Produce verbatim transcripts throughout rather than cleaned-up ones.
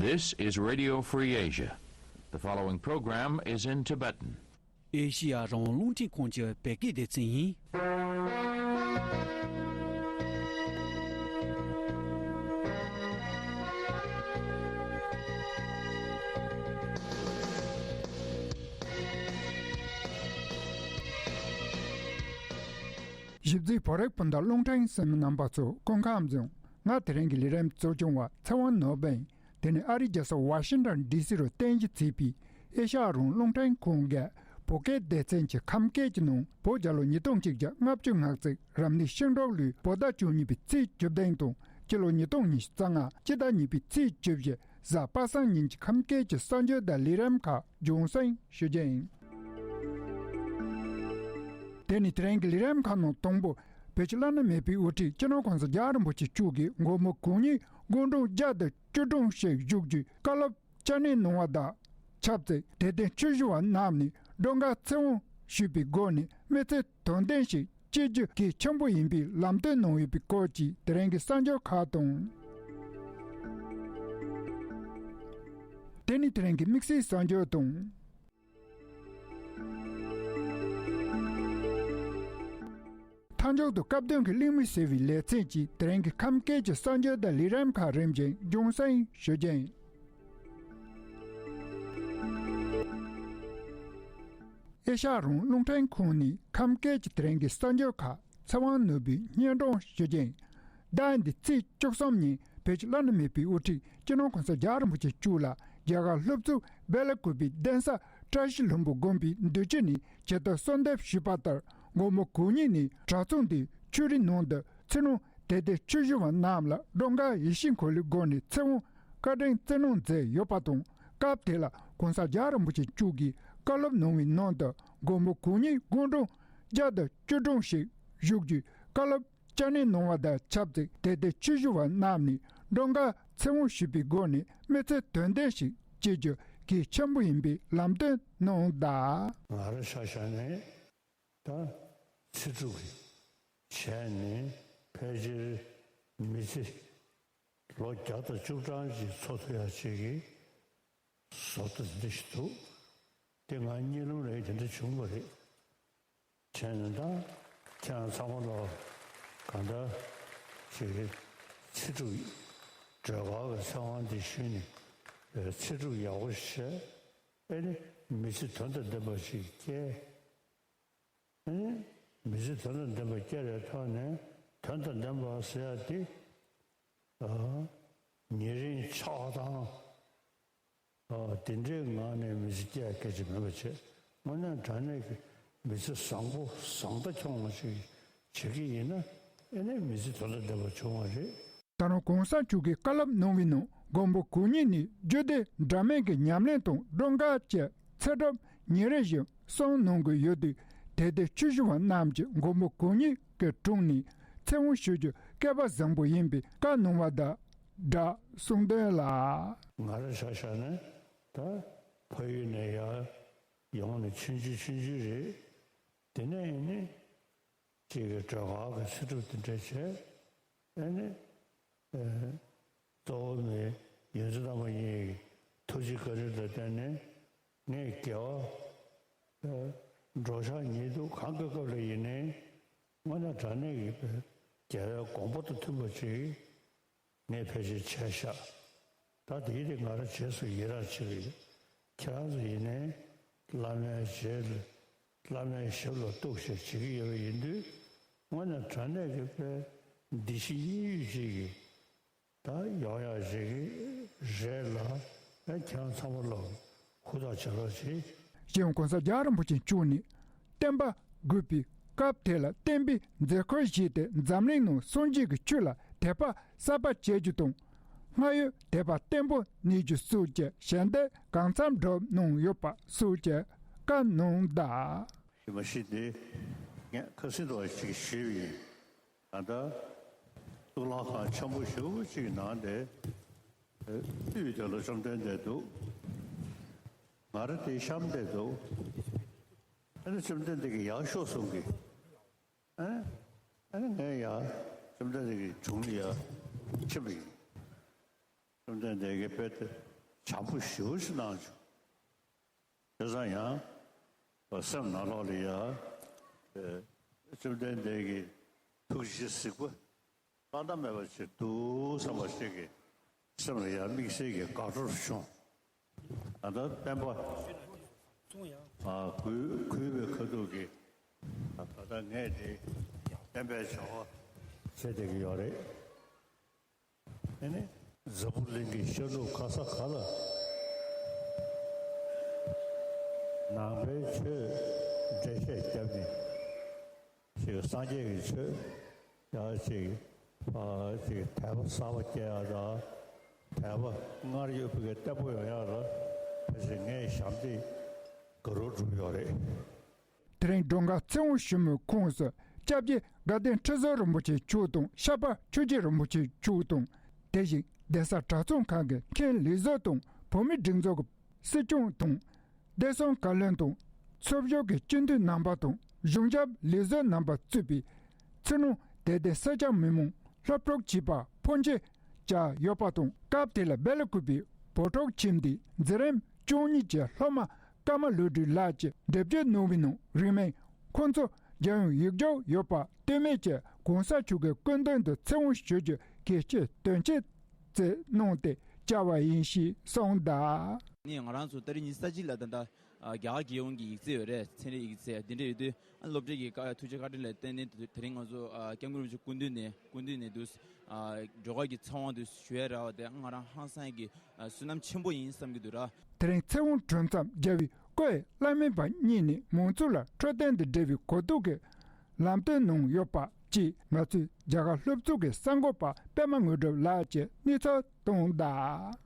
This is Radio Free Asia. The following program is in Tibetan. ཨེ་ཤི་ཡ་རང་དབང་རླུང་འཕྲིན་ཁང་གི་བོད་སྐད་སྡེ་ཚན་ཡིན། ཞིབ་འཇུག་བོད་རིགས་སྤུན་ཟླ་རླུང་འཕྲིན་གསན་མི་རྣམ་པ་ཚོ་སྐུ་ཁམས་བཟང་། ང་དེ་རིང་གི་ལས་རིམ་གཙོ་སྐྱོང་བ་ཚེ་དབང་ནོར་བུ་ཡིན། དེ་ནི་ཨ་རིའི་རྒྱལ་ས་ཝ་ཤིང་ཊོན་ཌི་སི་རུ་རྟེན་གཞི་བྱས་པའི་ཨེ་ཤ་ཡ་རང་དབང་རླུང་འཕྲིན་ཁང་གི་བོད་སྐད་སྡེ་ཚན་གྱི་ཁམས་སྐད་ཀྱི་ནང་བོད་རྒྱལ་ལོ་ཉིས་སྟོང་གཅིག་བརྒྱ་ལྔ་བཅུ་ང་གཅིག་རབ་གནས་ཤིང་འབྲུག་ལོའི་བོད་ཟླ་བཅུ་གཉིས་པའི་ཚེས་བཅུ་བདུན་དང་སྤྱི་ལོ་ཉིས་སྟོང་ཉི་ཤུ་རྩ་ལྔ་སྤྱི་ཟླ་གཉིས་པའི་ཚེས་བཅུ་བཞི་གཟའ་པ་སངས་ཉིན་གྱི་ཁམས་སྐད་ཀྱི་གསར་འགྱུར་དང་ལས་རིམ་ཁག་རྒྱང་སྲིང་ཞུ་རྒྱུ་ཡིན། དེ་ནི་དེ་རིང་གི་ལས་རིམ་ཁག་ནང་དང་པོ། བོད་ཀྱི་བླ་ན་མེད་པའི་དབུ་ཁྲིད་སྤྱི་ནོར་༸གོང་ས་༸རྒྱལ་བ་རིན་པོ་ཆེ་མཆོག་གིས་མགོན་པོ་གང་ཉིད་དགུང་གྲངས་བརྒྱ་དང་བཅུ་གྲངས་ཤིག་བཞུགས་རྒྱུའི་བཀའ་སློབ་བསྐྱར་ནན་གནང་བ་དང་ཆབས་ཅིག་དད་ལྡན་ཆོས་ཞུ་བ་རྣམས་ནས་སྒྲོལ་དཀར་ཚེ་དབང་ཞུས་པའི་སྒོ་ནས་མི་ཚེ་དོན་ལྡན་ཞིག་སྐྱེལ་རྒྱུ་གལ་ཆེན་པོ་ཡིན་པའི་ལམ་སྟོན་གནང་ཡོད་པའི་སྐོར་གྱི་དེ་རིང་གི་གསར་འགྱུར་ཁག་དང་། དེ་ནི་དེ་རིང་གི་དམིགས་བསལ་གསར་འགྱུར་དང་། མཐའ་མཇུག་ཏུ་སྐབས་དོན་གྱི་གླེང་མོལ་ཟེར་བའི་ལེ་ཚན་གྱིས་དེ་རིང་གི་ཁམས་སྐད་ཀྱི་གསར་འགྱུར་དང་ལས་རིམ་ཁག་རིམ་བཞིན་རྒྱང་སྲིང་ཞུ་རྒྱུ་ཡིན། ཨེ་ཤ་ཡ་རང་དབང་རླུང་འཕྲིན་ཁང་ནས་ཁམས་སྐད་ཀྱི་དེ་རིང་གི་གསར་འགྱུར་ཁག་ཚེ་དབང་ནོར་བུས་སྙན་སྒྲོན་ཞུ་རྒྱུ་ཡིན། ཟླ་འདིའི་ཚེས་བཅུ་གསུམ་ཉིན་བོད་ཀྱི་བླ་ན་མེད་པའི་དབུ་ཁྲིད་སྤྱི་ནོར་༸གོང་ས་༸རྒྱལ་བ་རིན་པོ་ཆེ་མཆོག་ལ་རྒྱ་གར་ལྷོ་ཕྱོགས་སྦེལ་ཀོབ་པའི་གདན་ས་བཀྲ་ཤིས་ལྷུན་པོ་དགོན་པའི་འདུ་བྱེད་ནས་ཆེད་དུ་གསོལ་འདེབས་ཞུས་པ་ལྟར་མགོན་པོ་གང་ཉིད་ནས་གྲྭ་ཚང་དེའི་ཆོས་རའི་ནང་དུ་ཕྱི་ནང་དད་ལྡན་ཆོས་ཞུ་བ་རྣམས་ལ་སྒྲོལ་དཀར་ཡིད་བཞིན་འཁོར་ལོའི་སྒོ་ནས་ཚེ་དབང་བཀའ་དྲིན་སྩལ་གནང་མཛད་ཡོད་པ་དང་། སྐབས་དེ་ལ་༸གོང་ས་༸རྒྱལ་བ་རིན་པོ་ཆེ་མཆོག་གིས་བཀའ་སློབ་གནང་བའི་ནང་དུ་མགོན་པོ་གང་ཉིད་དགུང་གྲངས་བརྒྱ་དང་བཅུ་གྲངས་ཤིག་བཞུགས་རྒྱུའི་བཀའ་སློབ་བསྐྱར་ནན་གནང་བ་དང་ཆབས་ཅིག་དད་ལྡན་ཆོས་ཞུ་བ་རྣམས་ནས་སྒྲོལ་དཀར་ཚེ་དབང་ཞུས་པའི་སྒོ་ནས་མི་ཚེ་དོན་ལྡན་ཞིག་སྐྱེལ་རྒྱུ་གལ་ཆེན་པོ་ཡིན་པའི་ལམ་སྟོན་གནང་གདའ། ང་རང་ཆ་བཞག་ནས་ད་ཚེ་སྒྲུབ་ཀྱི་བྱས་ནས་ཕལ་ཆེར་མི་ཚེ་ལོ་བརྒྱ་དང་བཅུ་གྲངས་ཅིག་འཚོ་ཐུབ་ཡག་ཅིག་གི་བཟོ་ལྟ་འདི་ཞིག་འདུག་དེ་ང་གཉིད་ལམ་ལས་དེ་འདྲ་བྱུང་བ་རེད། བྱས་ནས་ད་ཁྱེད་རང་ཚང་མ་ལ་གང་ལྟར་ཅིག་ཚེ་སྒྲུབ་སྒྲོལ་དཀར་གྱི་ཚེ་དབང་འདི་ཞུས་ནས་ཚེ་སྒྲུབ་ཡག་པོ་ཞིག་བྱས། ཨེ་ནི་མི་ཚེ་དོན་དང་ལྡན་པ་ཞིག་སྐྱེལ། ཨེ་ནི་མི་ཚེ་དོན་དང་ལྡན་པ་སྐྱེལ་བའི་ཐོག་ནས་དོན་དང་ལྡན་པ་ཟེར་ཡ་དེ་ཨ་ཉེ་རིང་ཆགས་སྡང་ཨ་དེ་འདྲའི་ངང་ནས་མི་ཚེ་སྐྱེལ་ཡ་སྐད་ཆ་མིན་པ་བྱས། དངོས་གནས་དྲང་གནས་ཀྱི་མི་ཚེ་བཟང་པོ་བཟང་ལྟ་འཁྱོངས་པ་ཞིག་བྱེད་ཀྱི་ཡིན་ན་ཨེ་ནི་མི་ཚེ་དོན་དང་ལྡན་པ་བྱུང་བ་རེད། ད་རུང་གོང་ས་མཆོག་གིས་བཀའ་སློབ་གནང་བའི་ནང་མགོན་པོ་གང་ཉིད་ནས་རྒྱུད་སྡེ་འདྲ་མིན་གྱི་ཉམས་ལེན་དང་སྒྲོལ་དཀར་བཅས་ཚེ་སྒྲུབ་ཉིན་རེ་བཞིན་གསུང་གནང་དགོས་ཡོད་དུས། དད་ལྡན་ཆོས་ཞུ་བ་རྣམས་ཀྱིས་མགོན་པོ་གང་ཉིད་ཀྱི་དྲུང་ནས་ཚེ་དབང་ཞུ་རྒྱུ་སྐལ་པ་བཟང་པོ་ཡིན་པའི་བཀའ་གནང་བ་དང་སྦྲགས་གསུང་དོན་ལ། ང་རང་ཆ་བཞག་ནས་ད་ཕ་ཡུལ་ནས་ཡར་ཡོང་ནས་ཆུང་ཆུང་ཆུང་ཆུང་རེད། དེ་ནས་ཡིན་ནི། གཅིག་གི་སྒྲོལ་དཀར་གྱི་ཚེ་སྒྲུབ་དེ་འདྲ་བྱས། ཨ་ནི། ཨེ། གཙོ་བོ་ནི་ཡོན་ཏན་རྣམ་པ་གཉིས་ཀྱི་ཐུགས་རྗེ་བཀའ་དྲིན་ལ་བརྟེན་ནས་ངས་དགེ་བ། ཨེ། འགྲོ་འཆག་ཉལ་འདུག་གང་གི་སྐབས་ལ་ཡིན་ནའི་དངོས་གནས་དྲང་གནས་ཀྱི་དགེ་བའི་དགོངས་པ་དང་མཐུན་པ་ཅིག་ངས་ཕལ་ཆེར་བྱས་ཤག་ད་དེའི་རིང་ང་རང་རྗེས་སུ་ཡི་རང་བྱེད་ཀྱི་ཡོད། ཁྱེད་རང་ཚོ་ཡིན་ནའི་བླ་མའི་རྗེས་ལ་བླ་མའི་ཞབས་ལ་གཏུགས་བྱས་བྱེད་ཀྱི་ཡོད་པ་ཡིན་དུས། དངོས་གནས་དྲང་གནས་ཀྱི་དཔེ་འདི་ཕྱི་གཉིས་ཡོད་ཅིག་གི་ད་ཡོང་ཡག་ཅིག་གི་རེད་ལ། ཨེ། ཁྱེད་རང་ཚང་མ་ལ་ཧུར་ཐག་བྱེད་རོགས་བྱེད། སྤྱི་ནོར་༸གོང་ས་༸རྒྱལ་བ་རིན་པོ་ཆེ་མཆོག་ནས་བསྟན་པ་རྒུད་པའི་སྐབས་དེ་ལ་བསྟན་པའི་མཛད་ཁུར་བཞེས་ཏེ་འཛམ་གླིང་ནང་སངས་རྒྱས་ཀྱི་ཆོས་ལ་དད་པ་གསར་པ་བྱེད་རྒྱུ་དང་། སྔར་ཡོད་དད་པ་བརྟན་པོ་གནས་རྒྱུ་སོགས་ཀྱི་ཞལ་འདེབས་གང་འཚམ་སྒྲུབ་གནང་ཡོད་པ་སོགས་ཀྱི་བཀའ་གནང་གདའ། ཞུ་མ་ཤེས་ཏེ་ངས་ཁ་སང་དུ་ཞིག་ཞུས་པ་ཡིན། ད་ལྟ་གཙུག་ལག་ཁང་ཆེན་པོ་ཞེ་པོ་ཅིག་ནང་དེ་དབུས་དེ་ལ་བཅོམ་ལྡན་འདས་འདུག་ང་རང་དེའི་གཤམ་དེ་འདུག་ཨ་ནི་བཅོམ་ལྡན་འདས་ཀྱིས་ཡར་ཤོག་གསུང་གི། ཨ་ནི་ཨ་ནི་ངས་ཡར་བཅོམ་ལྡན་འདས་ཀྱི་དྲུང་ལ་ཡར་ཕྱིན་པ་ཡིན། བཅོམ་ལྡན་འདས་ཀྱིས་དཔེ་དེ་ བྱམས་པོ་ཞེ་པོ་ཞིག་གནང་བྱུང་། བྱས་ཙང་ཡང་སེམས་ནང་ལོགས་ལ་ཡ། ཨེ། བཅོམ་ལྡན་འདས་ཀྱི་ཐུགས་རྗེ་གཟིགས་པ། བླ་ན་མེད་པ་ཅིག་འདུག་བསམ་པ་ཞིག་གིས་སེམས་ལ་ཡང་དམིགས་བསལ་གྱི་དགའ་སྤྲོ་བྱུང་། ད་ལྟ་སྤེན་པ། ཨ། གུས་གུས་པའི་ཁ་ཐུག་གིས། ད་ལྟ་ངས་དེ་སྤེན་པའི་བྱ་བ་བྱེད་བསྡད་ཀྱི་ཡོད་རེད། དེ་ནི་འཛམ་བུ་གླིང་གི་ཤར་ནུབ་ག་ས་ག་ལ་ནང་པའི་ཆོས་འགྲེལ་བཤད་བརྒྱབ་ནས། ཅིག་སངས་རྒྱས་ཀྱི་ཆོས་ཡག་ཅིག་ཨ། ཅིག་དད་པ་གསར་པ་སྐྱེ་ཡག་དང་། དད་པ་སྔར་ཡོད་པའི་བརྟན་པོ་ཡོང་ཡག་ལ་ཕལ་ཆེར་ངས་ཞབས་འདེགས་དགའ་རབ་བསྒྲུབས་ཡོད་རེད། དེ་རིང་འབྲོང་དཀར་ཚེ་དབང་ཞུ་མོལ་ཁོངས་སུ་སྐྱབས་རྗེ་དགའ་ལྡན་ཁྲི་ཟུར་རིན་པོ་ཆེ་མཆོག་དང་། ཤར་པ་ཆོས་རྗེ་རིན་པོ་ཆེ་མཆོག་དང་། དེ་བཞིན་གདན་ས་གྲྭ་ཚང་ཁག་གི་མཁན་ལས་ཟུར་དང་། བོད་མིའི་སྒྲིག་འཛུགས་ཀྱི་སྲིད་སྐྱོང་དང་། བདེ་སྲུང་བཀའ་བློན་དང་། ཚོགས་ཞུགས་ཀྱི་སྤྱི་འཐུས་རྣམ་པ་དང་། གཞུང་ཞབས་ལས་ཟུར་རྣམ་པ་གཙོས་པའི་ཕྱི་ནང་དད་ལྡན་སེར་སྐྱ་མི་མང་སློབ་ཕྲུག་བྱིས་པ་ཕོན་ཆེ་བཅས་ཡོད་པ་དང་། སྐབས་དེ་ལ་སྦེལ་ཀོབ་པའི་བོད་ཕྲུག་ཁྱིམ་སྡེའི་འཛིན་རིམ་བཅུ་གཉིས་ཀྱི་སློབ་མ་ཀརྨ་བློ་གྲོས་ལགས་ཀྱིས་འགྲེལ་བརྗོད་གནང་བའི་ནང་། རིང་མིན་ཁོང་ཚོ་རྒྱལ་ཡོངས་ཡིག་རྒྱུགས་ཡོད་པ་ལྟོས་མེད་ཀྱིས་གོང་ས་མཆོག་གི་སྐུ་མདུན་དུ་ཚེ་དབང་ཞུ་རྒྱུ་གལ་ཆེ་དོན་ཆེ་བརྩིས་གནང་སྟེ་བཅར་བ་ཡིན་ཞེས་གསུངས་གདའ། ནི་ང་རང་ཚོ་ཏ་རིག་ཉི་ཤུ་རྩ་གཅིག་ལ་ད་ལྟ་ཨ། རྒྱ་གར་རྒྱལ་ཡོངས་ཀྱི་ཡིག་ཚད་ཡོད་རེད། ཚན་རིག་ཡིག་ཚད་འདི་འདྲ་ཡོད་དུས། ཨ། སློབ་གྲྭའི་གི་བཀའ། ཐུགས་རྗེ་བཀའ་དྲིན་ལ་བརྟེན་ནས་དེ་རིང་ང་ཚོ། ཨ། སྐྱབས་མགོན་རིན་པོ་ཆེ་སྐུ་མདུན་ནས། སྐུ་མདུན་ནས་དུ། ཨ། སྒྲོལ་དཀར་གྱི་ཚེ་དབང་དུ་ཞུ་ཡ་རག་པ་དེ་ང་རང་ཧང་སང་གི། ཨ། བསོད་ནམས་ཆེན་པོ་ཡིན་བསམ་གྱི་འདུག་ར། དེ་རིང་ཚེ་དབང་གྲོལ་མཚམས་རྒྱལ་བའི་སྐུའི་བླ་མེད་པ་བརྙེས་ནས་མང་ཚོགས་ལ་འཕྲོད་བསྟེན་དང་འབྲེལ་བའི་གོ་བསྡུར་གྱི་ལམ་སྟོན་གནང་ཡོད་པ་བཅས། ང་ཚོའི་རྒྱ་གར་སློབ་ཚོགས་ཀྱི་གསར་འགོད་པ་པད་མ་དངོས་གྲུབ་ལགས་ཀྱིས་གནས་ཚུལ་བཏོན་གདའ།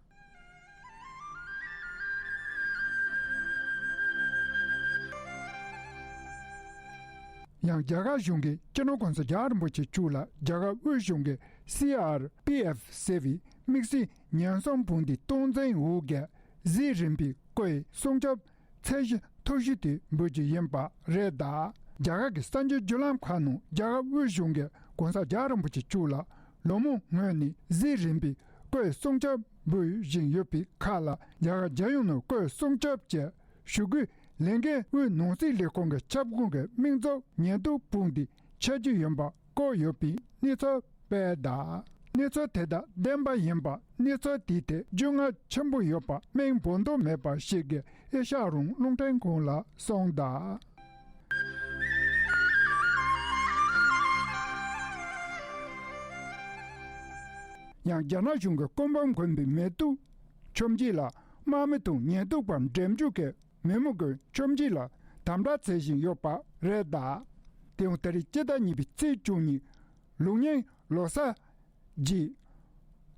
ཡང་རྒྱ་གར་གཞུང་གིས་སྤྱི་ནོར་༸གོང་ས་༸རྒྱལ་བ་རིན་པོ་ཆེ་མཆོག་ལ་རྒྱ་གར་དབུས་གཞུང་གི་སི་ཨར་པི་ཨེཕ་ཟེར་བའི་དམིགས་བསལ་ཉེན་སྲུང་དཔུང་སྡེའི་སྟངས་འཛིན་འོག་གི་གཟི་རིམ་པའི་སྐུའི་སྲུང་སྐྱོབ་ཚད་གཞི་མཐོ་ཤོས་དེ་འབུལ་རྒྱུ་ཡིན་པ་རེད་གདའ། རྒྱ་གར་གྱི་གསར་འགྱུར་བརྒྱུད་ལམ་ཁག་ནང་རྒྱ་གར་དབུས་གཞུང་གིས་༸གོང་ས་༸རྒྱལ་བ་རིན་པོ་ཆེ་མཆོག་ལ་ལོ་མང་སྔོན་ནས་གཟི་རིམ་པའི་སྐུའི་སྲུང་སྐྱོབ་འབུལ་བཞིན་ཡོད་པའི་ཁག་ལ། རྒྱ་གར་རྒྱལ་ཡོངས་ནང་སྐུའི་སྲུང་སྐྱོབ་ཀྱི་ཞུ་སྐུལ་ལས་འགན་དབུས་ནང་སྲིད་ལས་ཁུངས་ཀྱི་ཁྱབ་ཁོངས་ཀྱི་མིང་འཛུགས་ཉེན་སྡུག་དཔུང་སྡེ་ཆགས་ཀྱི་ཡོད་པ་བཀོད་ཡོད་པའི་གནས་ཚུལ་སྤེལ་གདའ། གནས་ཚུལ་དེ་དག་བདེན་པ་ཡིན་པ། གནས་ཚུལ་དེའི་ཐད་རྒྱུས་མངའ་ཆེན་པོ་ཡོད་པ་སྨན་བོད་མདོ་མེད་པ་ཞིག་གིས་ཨེ་ཤ་ཡ་རང་དབང་རླུང་འཕྲིན་ཁང་ལ་གསུངས་གདའ། ཡང་རྒྱ་ནག་གཞུང་གིས་སྐུ་འབུམ་དགོན་པའི་མེ་ཏོག་ཁྱིམ་གྱི་ལ་དམག་མི་དང་ཉེན་རྟོག་པ་འགྲེམས་འཇོག་གིས་མི་མང་གི་ཁྱིམ་གྱི་ལ་དམ་དྲག་བྱེད་བཞིན་ཡོད་པ་རེད་གདའ། དེ་ཡང་ད་རེས་སྤྱི་ཟླ་གཉིས་པའི་ཚེས་བཅུ་གཉིས། ལུགས་རྙིང་ལོ་གསར་རྗེས།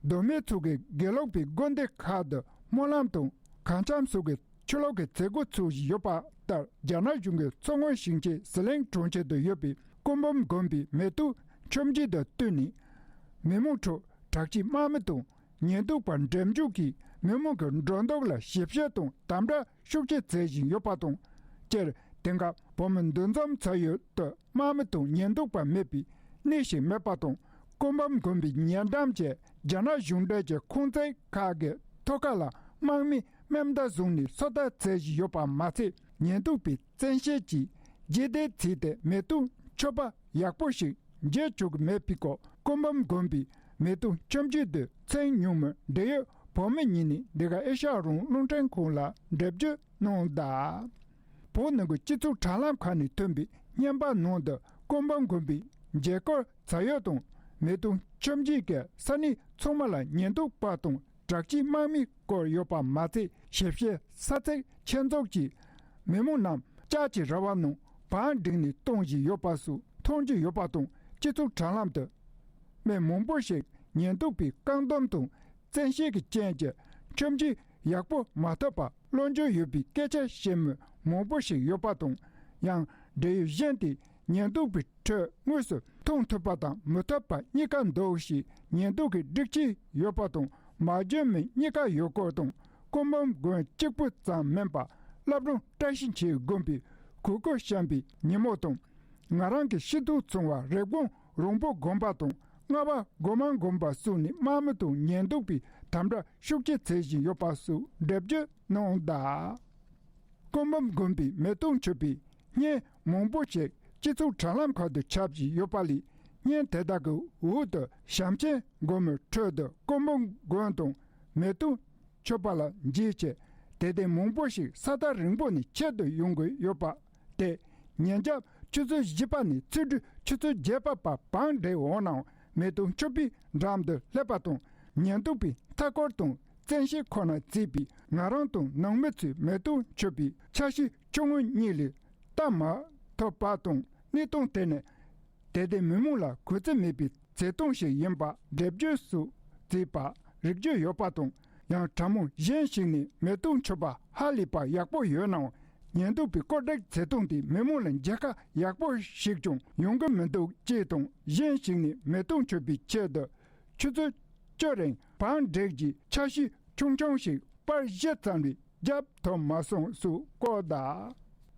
མདོ་སྨད་ཚོགས་ཀྱི་དགེ་ལུགས་པའི་དགོན་སྡེ་ཁག་ཏུ་སྨོན་ལམ་དང་གར་འཆམ་སོགས་ཀྱི་ཆོས་ལུགས་ཀྱི་མཛད་སྒོ་ཚོགས་བཞིན་ཡོད་པ་ལྟར། རྒྱ་ནག་གཞུང་གིས་མཚོ་སྔོན་ཞིང་ཆེན་ཟི་ལིང་གྲོང་ཁྱེར་དུ་ཡོད་པའི་སྐུ་འབུམ་དགོན་པའི་མེ་ཏོག་ཁྱིམ་གྱི་དང་བསྟུན་ནས། མི་མང་ཁྲོད་དྲག་སྐྱེད་དམག་མི་དང་ཉེན་རྟོག་པ་འགྲེམས་འཇོག་གིས་མི་མང་གི་འགྲོ་འདུག་ལ་ཞིབ་བཤེར་དང་དམ་དྲག་ཤུགས་ཆེ་བྱེད་བཞིན་ཡོད་པ་དང་། སྤྱིར་དེང་སྐབས་བོད་མི་འདུ་འཛོམས་ཚོགས་ཡུལ་དུ་དམག་མི་དང་ཉེན་རྟོག་པ་མེད་པའི་གནས་ཤིག་མེད་པ་དང་། སྐུ་འབུམ་དགོན་པའི་ཉེ་འགྲམ་གྱི་རྒྱ་ནག་གཞུང་འབྲེལ་གྱི་ཁང་ཚན་ཁག་གི་ཐོག་ཁ་ལ་དམག་མིས་མེ་མདའ་བཟུང་ནས་སོ་ལྟ་བྱེད་བཞིན་ཡོད་པ་མ་ཚད། ཉེན་རྟོག་པའི་བཙན་ཤེད་ཀྱིས་རྗེས་འདེད་བྱས་ཏེ་མེ་ཏོག་མཆོད་པ་ཡག་པོ་ཞིག་འཇལ་བཅུག་གི་མེད་པའི་སྐོར། སྐུ་འབུམ་དགོན་པའི་མེ་ཏོག་ཁྱིམ་གྱི་དུ་མཚན་ཉུང་མོད་འབྲེལ་ཡོད་བོད་མི་གཉིས་ནས་འདི་ག་ཨེ་ཤ་ཡ་རང་དབང་རླུང་འཕྲིན་ཁང་ལ་འགྲེལ་བརྗོད་གནང་གདའ། བོད་ནང་གི་སྤྱི་ཚོགས་དྲ་ལམ་ཁག་ནས་ཐོན་པའི་བརྙན་པར་ནང་དུ་སྐུ་འབུམ་དགོན་པའི་མཇལ་སྐོར་བྱ་ཡུལ་དང་མེ་ཏོག་ཁྱིམ་གྱི་གི་ས་གནས་ཚང་མ་ལ་ཉེན་རྟོག་པ་དང་དྲག་སྐྱེད་དམག་མིས་བསྐོར་ཡོད་པ་མ་ཚད། ཞིབ་བཤེར་ས་ཚིགས་ཆེད་འཛུགས་ཀྱིས་མི་མང་རྣམས་ལྕགས་ཀྱི་ར་བ་ནང་བང་བསྒྲིགས་ནས་གཏོང་བཞིན་ཡོད་པ་སོགས་མཐོང་རྒྱུ་ཡོད་པ་དང་། སྤྱི་ཚོགས་དྲ་ལམ་དུ་མི་མང་པོ་ཞིག་ཉེན་རྟོག་པའི་བཀག་སྡོམ་དང་བཙན་ཤེད་ཀྱི་རྐྱེན་གྱིས་ཁྱིམ་གྱི་ཡག་པོ་མ་ཐོབ་པ་བློ་འགྱོད་ཡོད་པའི་སྐད་ཆ་བཤད་མི་མང་པོ་ཞིག་ཡོད་པ་དང་། ཡང་འབྲེལ་ཡོད་གཞན་དེས་ཉེན་རྟོག་པའི་ཁྲོད་དངོས་སུ་མཐོང་ཐུབ་པ་དང་མི་ཐུབ་པ་གཉིས་ཀ་འདུག་ཞེས་ཉེན་རྟོག་གི་སྒྲིག་ཆས་ཡོད་པ་དང་མ་འཇོན་མི་གཉིས་ཀ་ཡོད་སྐོར་དང་། སྐུ་འབུམ་དགོན་གཅིག་པུ་ཙམ་མིན་པར་བླ་བྲང་བཀྲ་ཤིས་འཁྱིལ་དགོན་པའི་གོས་སྐུ་བཤམས་པའི་ཉིན་མོ་དང་། ང་རང་གི་ཤིན་ཏུ་བྱུང་བ་རེབ་གོང་རོང་པོ་དགོན་པ་དང་ རྔ་བ་སྒོ་མང་དགོན་པ་སོགས་ནས་དམག་མི་དང་ཉེན་སྡུག་པའི་དམ་དྲག་ཤུགས་ཆེ་བྱེད་བཞིན་ཡོད་པ་སོགས་འགྲེལ་བརྗོད་གནང་གདའ། སྐུ་འབུམ་དགོན་པའི་མེ་ཏོག་མཆོད་པའི་བརྙན་མང་པོ་ཞིག་སྤྱི་ཚོགས་དྲ་ལམ་ཁག་ཏུ་ཁྱབ་བཞིན་ཡོད་པ་ལས། བརྙན་དེ་དག་གི་འོག་ཏུ་བྱམས་ཆེན་སྒོར་མོའི་ཁྲོད་དུ་སྐུ་འབུམ་དགོན་དང་མེ་ཏོག་མཆོད་པ་ལ་མཇལ་ཆེད་དད་ལྡན་མང་པོ་ཞིག་ས་ཐག་རིང་པོ་ནས་ཆེད་དུ་ཡོང་གི་ཡོད་པ་དེ། ཉེ་ཆར་ཆུ་ཚོད་བཞི་པ་ནས་ཚེས་དྲུག་ཆུ་ཚོད་བརྒྱད་པ་བར་བང་སྒྲིག་འོག་ནང་མེ་ཏོག་མཆོད་པའི་འགྲམ་དུ་སླེབས་པ་དང་། ཉེན་སྡུག་པའི་མཐའ་འཁོར་དང་བཙན་ཤེད་ཁོ་ན་བརྩིས་པའི་ང་རང་དང་ནང་མི་ཚོའི་མེ་ཏོག་མཆོད་པའི་ཆ་ཤས་ཆུང་ངུ་གཉིས་ལས་བལྟ་མ་ཐུབ་པ་དང་། གནས་སྟངས་དེ་ནི་དད་ལྡན་མི་མང་ལ་གུས་བརྩི་མེད་པའི་བྱེད་སྟངས་ཤིག་ཡིན་པ་འགྲེལ་བརྗོད་སོགས་བྱས་པ་རིག་བརྗོད་ཡོད་པ་དང་། ཡང་གྲྭ་མང་གཞན་ཞིག་ནས་མེ་ཏོག་མཆོད་པ་ཧ་ལས་པ་ཡག་པོ་ཡོད་ནའང་། ཉེན་སྡུག་པའི་བཀོད་སྒྲིག་བྱེད་སྟངས་དེ་མི་མང་ལ་མཇལ་ཁ་ཡག་པོ་ཞིག་ཀྱང་ཡོང་གི་མི་འདུག་ཅེས་དང་། གཞན་ཞིག་ནས་མེ་ཏོག་མཆོད་པའི་ཆེད་དུ་ཆུ་ཚོད་བཅུ་རིང་བང་སྒྲིག་གི་ཆ་ཤས་ཆུང་ཆུང་ཞིག་པར་བཞི་ཙམ་ལས་བརྒྱབ་ཐུབ་མ་སོང་སོགས་བཀོད་གདའ།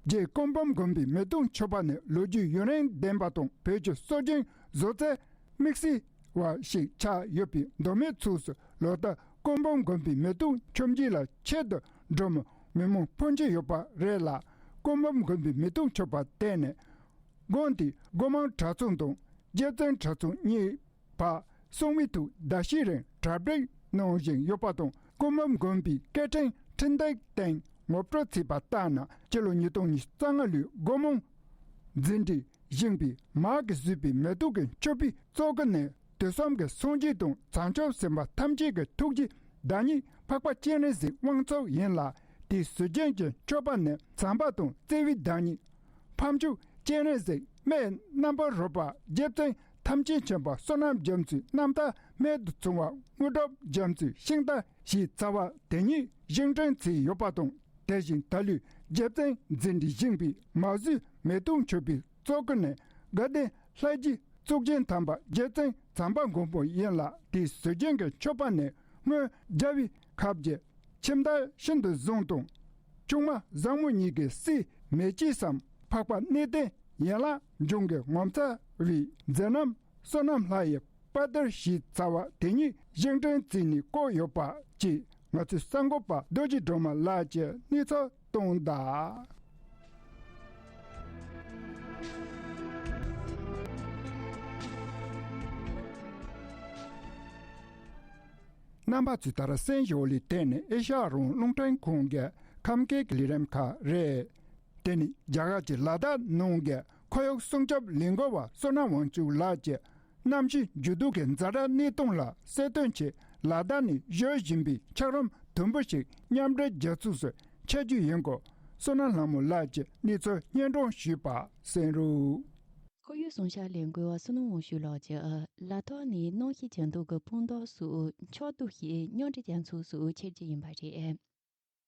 རྗེ་སྐུ་འབུམ་དགོན་པའི་མེ་ཏོག་མཆོད་པ་ནི་ལོ་རྒྱུས་ཡུན་རིང་ལྡན་པ་དང་བོད་ཀྱི་སྲོལ་རྒྱུན་བཟོ་རྩལ་དམིགས་བསལ་བ་ཞིག་ཆགས་ཡོད་པའི་མདོ་སྨད་ཕྱོགས་སུ་ལོ་ལྟར་སྐུ་འབུམ་དགོན་པའི་མེ་ཏོག་མཆོད་མཇལ་ལ་ཆེད་དུ་འགྲོ་མི་མི་མང་ཕོན་ཆེ་ཡོད་པ་རེད་ལ། སྐུ་འབུམ་དགོན་པའི་མེ་ཏོག་མཆོད་པ་དེ་ནི་དགོན་དེའི་སྒོ་མང་གྲྭ་ཚང་དང་རྗེ་བཙུན་གྲྭ་ཚང་གཉིས་བར་སྲུང་མའི་ཐོག་ཟླ་ཤས་རིང་གྲ་སྒྲིག་གནང་བཞིན་ཡོད་པ་དང་། སྐུ་འབུམ་དགོན་པའི་སྐད་འཕྲིན་འཕྲིན་སྟེགས་སྟེང་ངོ་སྤྲོད་བྱས་པ་ལྟར་ན། སྤྱི་ལོ་ཉིས་སྟོང་ཉི་ཤུ་རྩ་ལྔ་ལོའི་སྒོ་མང་འཛིན་གྲྭའི་བཞེངས་པའི་མ་གིས་བཟོས་པའི་མེ་ཏོག་གི་མཆོད་པའི་གཙོ་ཀུན་ནི་དུས་གསུམ་གྱི་སངས་རྒྱས་དང་བྱང་ཆུབ་སེམས་དཔའ་ཐམས་ཅད་ཀྱི་ཐུགས་རྗེའི་བདག་ཉིད་འཕགས་པ་སྤྱན་རས་གཟིགས་དབང་ཕྱུག་ཡིན་ལ། དེའི་གཟུགས་ཅན་གྱི་མཆོད་པ་ནི་བྱམས་པ་དང་བརྩེ་བའི་བདག་ཉིད་འཕགས་མཆོག་སྤྱན་རས་གཟིགས་སྨན་རྣམ་པར་རོལ་པ་རྗེ་བཙུན་ཐམས་ཅད་མཁྱེན་པ་བསོད་ནམས་རྒྱ་མཚོའི་རྣམ་ཐར་སྨད་དུ་བྱུང་བ་དངོས་གྲུབ་རྒྱ་མཚོའི་ཤིང་རྟ་ཞེས་བྱ་བ་དེ་ཉིད་བཞེངས་སྐྲུན་བྱས་ཡོད་པ་དང་། དེ་བཞིན་ད་ལོའི་རྗེ་བཙུན་འཛིན་གྲྭའི་བཞེངས་པའི་མ་བཟོས་མེ་ཏོག་མཆོད་པའི་གཙོ་ཀུན་ནི་དགའ་ལྡན་ལྷ་རྗེ་གཙུག་རྒྱན་དམ་པ་རྗེ་བཙུན་བྱམས་པ་མགོན་པོ་ཡིན་ལ། དེའི་གཟུགས་ཅན་གྱི་མཆོད་པ་ནི་སྔོན་རྒྱལ་བའི་ཁབ་ཀྱི་ཁྱིམ་བདག་ཤིན་ཏུ་བཟང་དང་ཆུང་མ་བཟང་མོ་གཉིས་ཀྱི་སྲས་མེ་ལྕེ་སམ་འཕགས་པ་གནས་བརྟན་ཡན་ལག་འབྱུང་གི་ངོ་མཚར་བའི་མཛད་རྣམ་བསོད་ནམས་ལྷ་ཡི་དཔལ་སྟར་ཞེས་བྱ་བ་དེ་ཉིད་བཞེངས་སྐྲུན་བྱས་ནས་བཀོད་ཡོད་པ་བཅས། ང་ཚོའི་གསར་འགོད་པ་རྡོ་རྗེ་སྒྲོལ་མ་ལགས་ཀྱིས་གནས་ཚུལ་བཏོན་གདའ། རྣམ་པ་ཚོས་ད་ར་གསན་བཞུགས་ལས་དེ་ནི་ཨེ་ཤ་ཡ་རང་དབང་རླུང་འཕྲིན་ཁང་གི་ཁམས་སྐད་ཀྱི་ལས་རིམ་ཁག་རེད། དེ་ནི་རྒྱ་གར་གྱི་ལ་དྭགས་ནང་གི་ཁོར་ཡུག་སྲུང་སྐྱོབ་ལས་འགུལ་བ་བསོད་ནམས་དབང་ཕྱུག་ལགས་ཀྱིས་གནམ་གཤིས་འགྱུར་ལྡོག་གི་ཛ་དྲག་གནས་སྟངས་ལ་གསལ་སྟོན་ཆེད་ལ་དྭགས་ནས་བཞུད་བཞིན་པའི་འཁྱགས་རོམ་དུམ་བུ་ཞིག་མཉམ་འབྲེལ་རྒྱལ་ཚོགས་སུ་ཁྱབ་རྒྱུ་ཡིན་སྐོར་བསོད་ནམས་ལྷ་མོ་ལགས་ཀྱིས་གནས་ཚུལ་སྙན་སྒྲོན་ཞུས་པ་གསན་རོགས། ཁོར་ཡུག་སྲུང་སྐྱོབ་ལས་འགུལ་བ་བསོད་ནམས་དབང་ཕྱུག་ལགས་ཀྱིས་ལ་དྭགས་ནས་གནམ་གཤིས་འགྱུར་ལྡོག་གི་ཕན་ཐོགས་སོགས་ཕྱོགས་བསྡུས་ཤིག་མཉམ་འབྲེལ་རྒྱལ་ཚོགས་སུ་འཁྱེར་རྒྱུ་ཡིན་པ་རེད།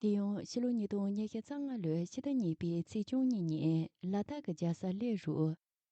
དེ་ཡང་ཕྱི་ལོ་ཉིས་སྟོང་ཉི་ཤུ་རྩ་ལྔ་ལོའི་ཕྱི་ཟླ་གཉིས་པའི་ཚེས་བཅུ་གཉིས་ཉིན་ལ་དྭགས་ཀྱི་རྒྱལ་ས་གླེ་རུ་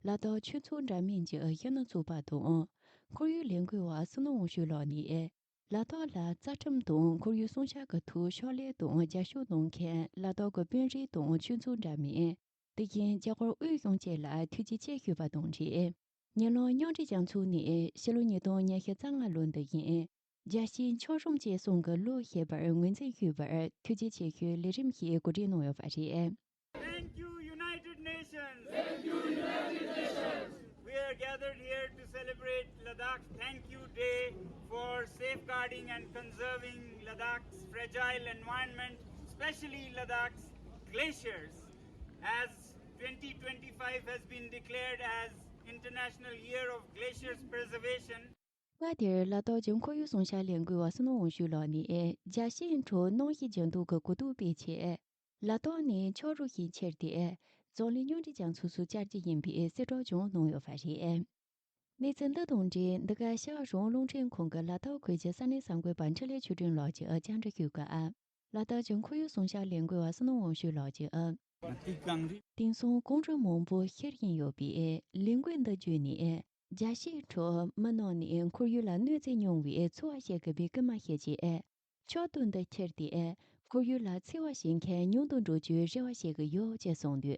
ལ་དྭགས་ཆོས་ཚོགས་འདྲ་མིན་གྱི་གཞོན་ནུ་ཚོགས་པ་དང་ཁོར་ཡུག་ལས་འགུལ་བ་བསོད་ནམས་དབང་ཕྱུག་ལགས་ནས། ལ་དྭགས་ལ་རྩ་ཁྲིམས་དང་ཁོར་ཡུག་སྲུང་སྐྱོབ་ཀྱི་ཐོག་ཕྱག་ལས་དང་རྒྱབ་སྐྱོར་གནང་མཁན་ལ་དྭགས་ཀྱི་དཔོན་རིགས་དང་ཆོས་ཚོགས་འདྲ་མིན། དེ་བཞིན་རྒྱ་གར་དབུས་གཞུང་བཅས་ལ་ཐུགས་རྗེ་ཆེ་ཞུས་པ་དང་འབྲེལ། ཉེ་ལམ་མཉམ་འབྲེལ་རྒྱལ་ཚོགས་ནས་ཕྱི་ལོ་ཉིས་སྟོང་ཉི་ཤུ་རྩ་ལྔ་ལོ་འདི་བཞིན་རྒྱལ་སྤྱིའི་འཁྱགས་རོམ་གཅེས་སྲུང་གི་ལོ་ཞེས་པར་ངོས་འཛིན་ཞུས་པར་ཐུགས་རྗེ་ཆེ་ཞུའི་ལས་རིམ་ཞིག་གོ་སྒྲིག་གནང་ཡོད་པ་རེད། Thank you, United Nations. Thank you, United Nations. We are gathered here to celebrate Ladakh's Thank You Day for safeguarding and conserving Ladakh's fragile environment, especially Ladakh's glaciers. As twenty twenty-five has been declared as International Year of Glaciers Preservation, སྔ་དེར་ལ་དྭགས་ཀྱི་ཁོར་ཡུག་སྲུང་སྐྱོབ་ལས་འགུལ་བ་བསོད་ནམས་དབང་ཕྱུག་ལགས་ནས་རྒྱལ་སྤྱིའི་ཁྲོད་གནམ་གཤིས་འགྱུར་ལྡོག་གི་གོ་རྟོགས་སྤེལ་ཆེད། ལ་དྭགས་ནས་ཕྱོགས་རིས་ཤིག་འཁྱེར་ཏེ། འཛམ་གླིང་མཉམ་འབྲེལ་རྒྱལ་ཚོགས་སུ་བཅར་གྱི་ཡིན་པའི་གསལ་བསྒྲགས་ཀྱང་གནང་ཡོད་པ་རེད། གནས་ཚུལ་འདི་དང་འབྲེལ་འདི་ག་ཤར་རོང་རླུང་འཕྲིན་ཁང་གི་ལ་དྭགས་ཁུལ་གྱི་ས་གནས་གསར་འགོད་པ་འཕྲིན་ལས་ཆོས་སྒྲོན་ལགས་ཀྱིས་བཅར་འདྲི་ཞུས་སྐབས། ལ་དྭགས་ཀྱི་ཁོར་ཡུག་སྲུང་སྐྱོབ་ལས་འགུལ་བ་བསོད་ནམས་དབང་ཕྱུག་ལགས་ཀྱིས། དེང་སང་གངས་རི་མང་པོ་ཤར་བཞིན་ཡོད་པས་ལས་འགུལ་འདི་བརྒྱུད་ནས། རྒྱལ་སྤྱིའི་ཁྲོད་མི་རྣམས་ནས་ཁོར་ཡུག་ལ་གནོད་འཚེ་མྱོང་བའི་འཚེ་བ་བྱེད་དགོས་པའི་སྐུལ་མ་བྱེད་ཆེད། ཕྱོགས་བསྡུས་འདི་འཁྱེར་ཏེ། ཁོར་ཡུག་ལ་འཚེ་བ་བྱེད་མཁན་ཉུང་དུ་འགྲོ་རྒྱུའི་རེ་བ་བྱེད་ཀྱི་ཡོད་ཅེས་གསུངས་འདུག་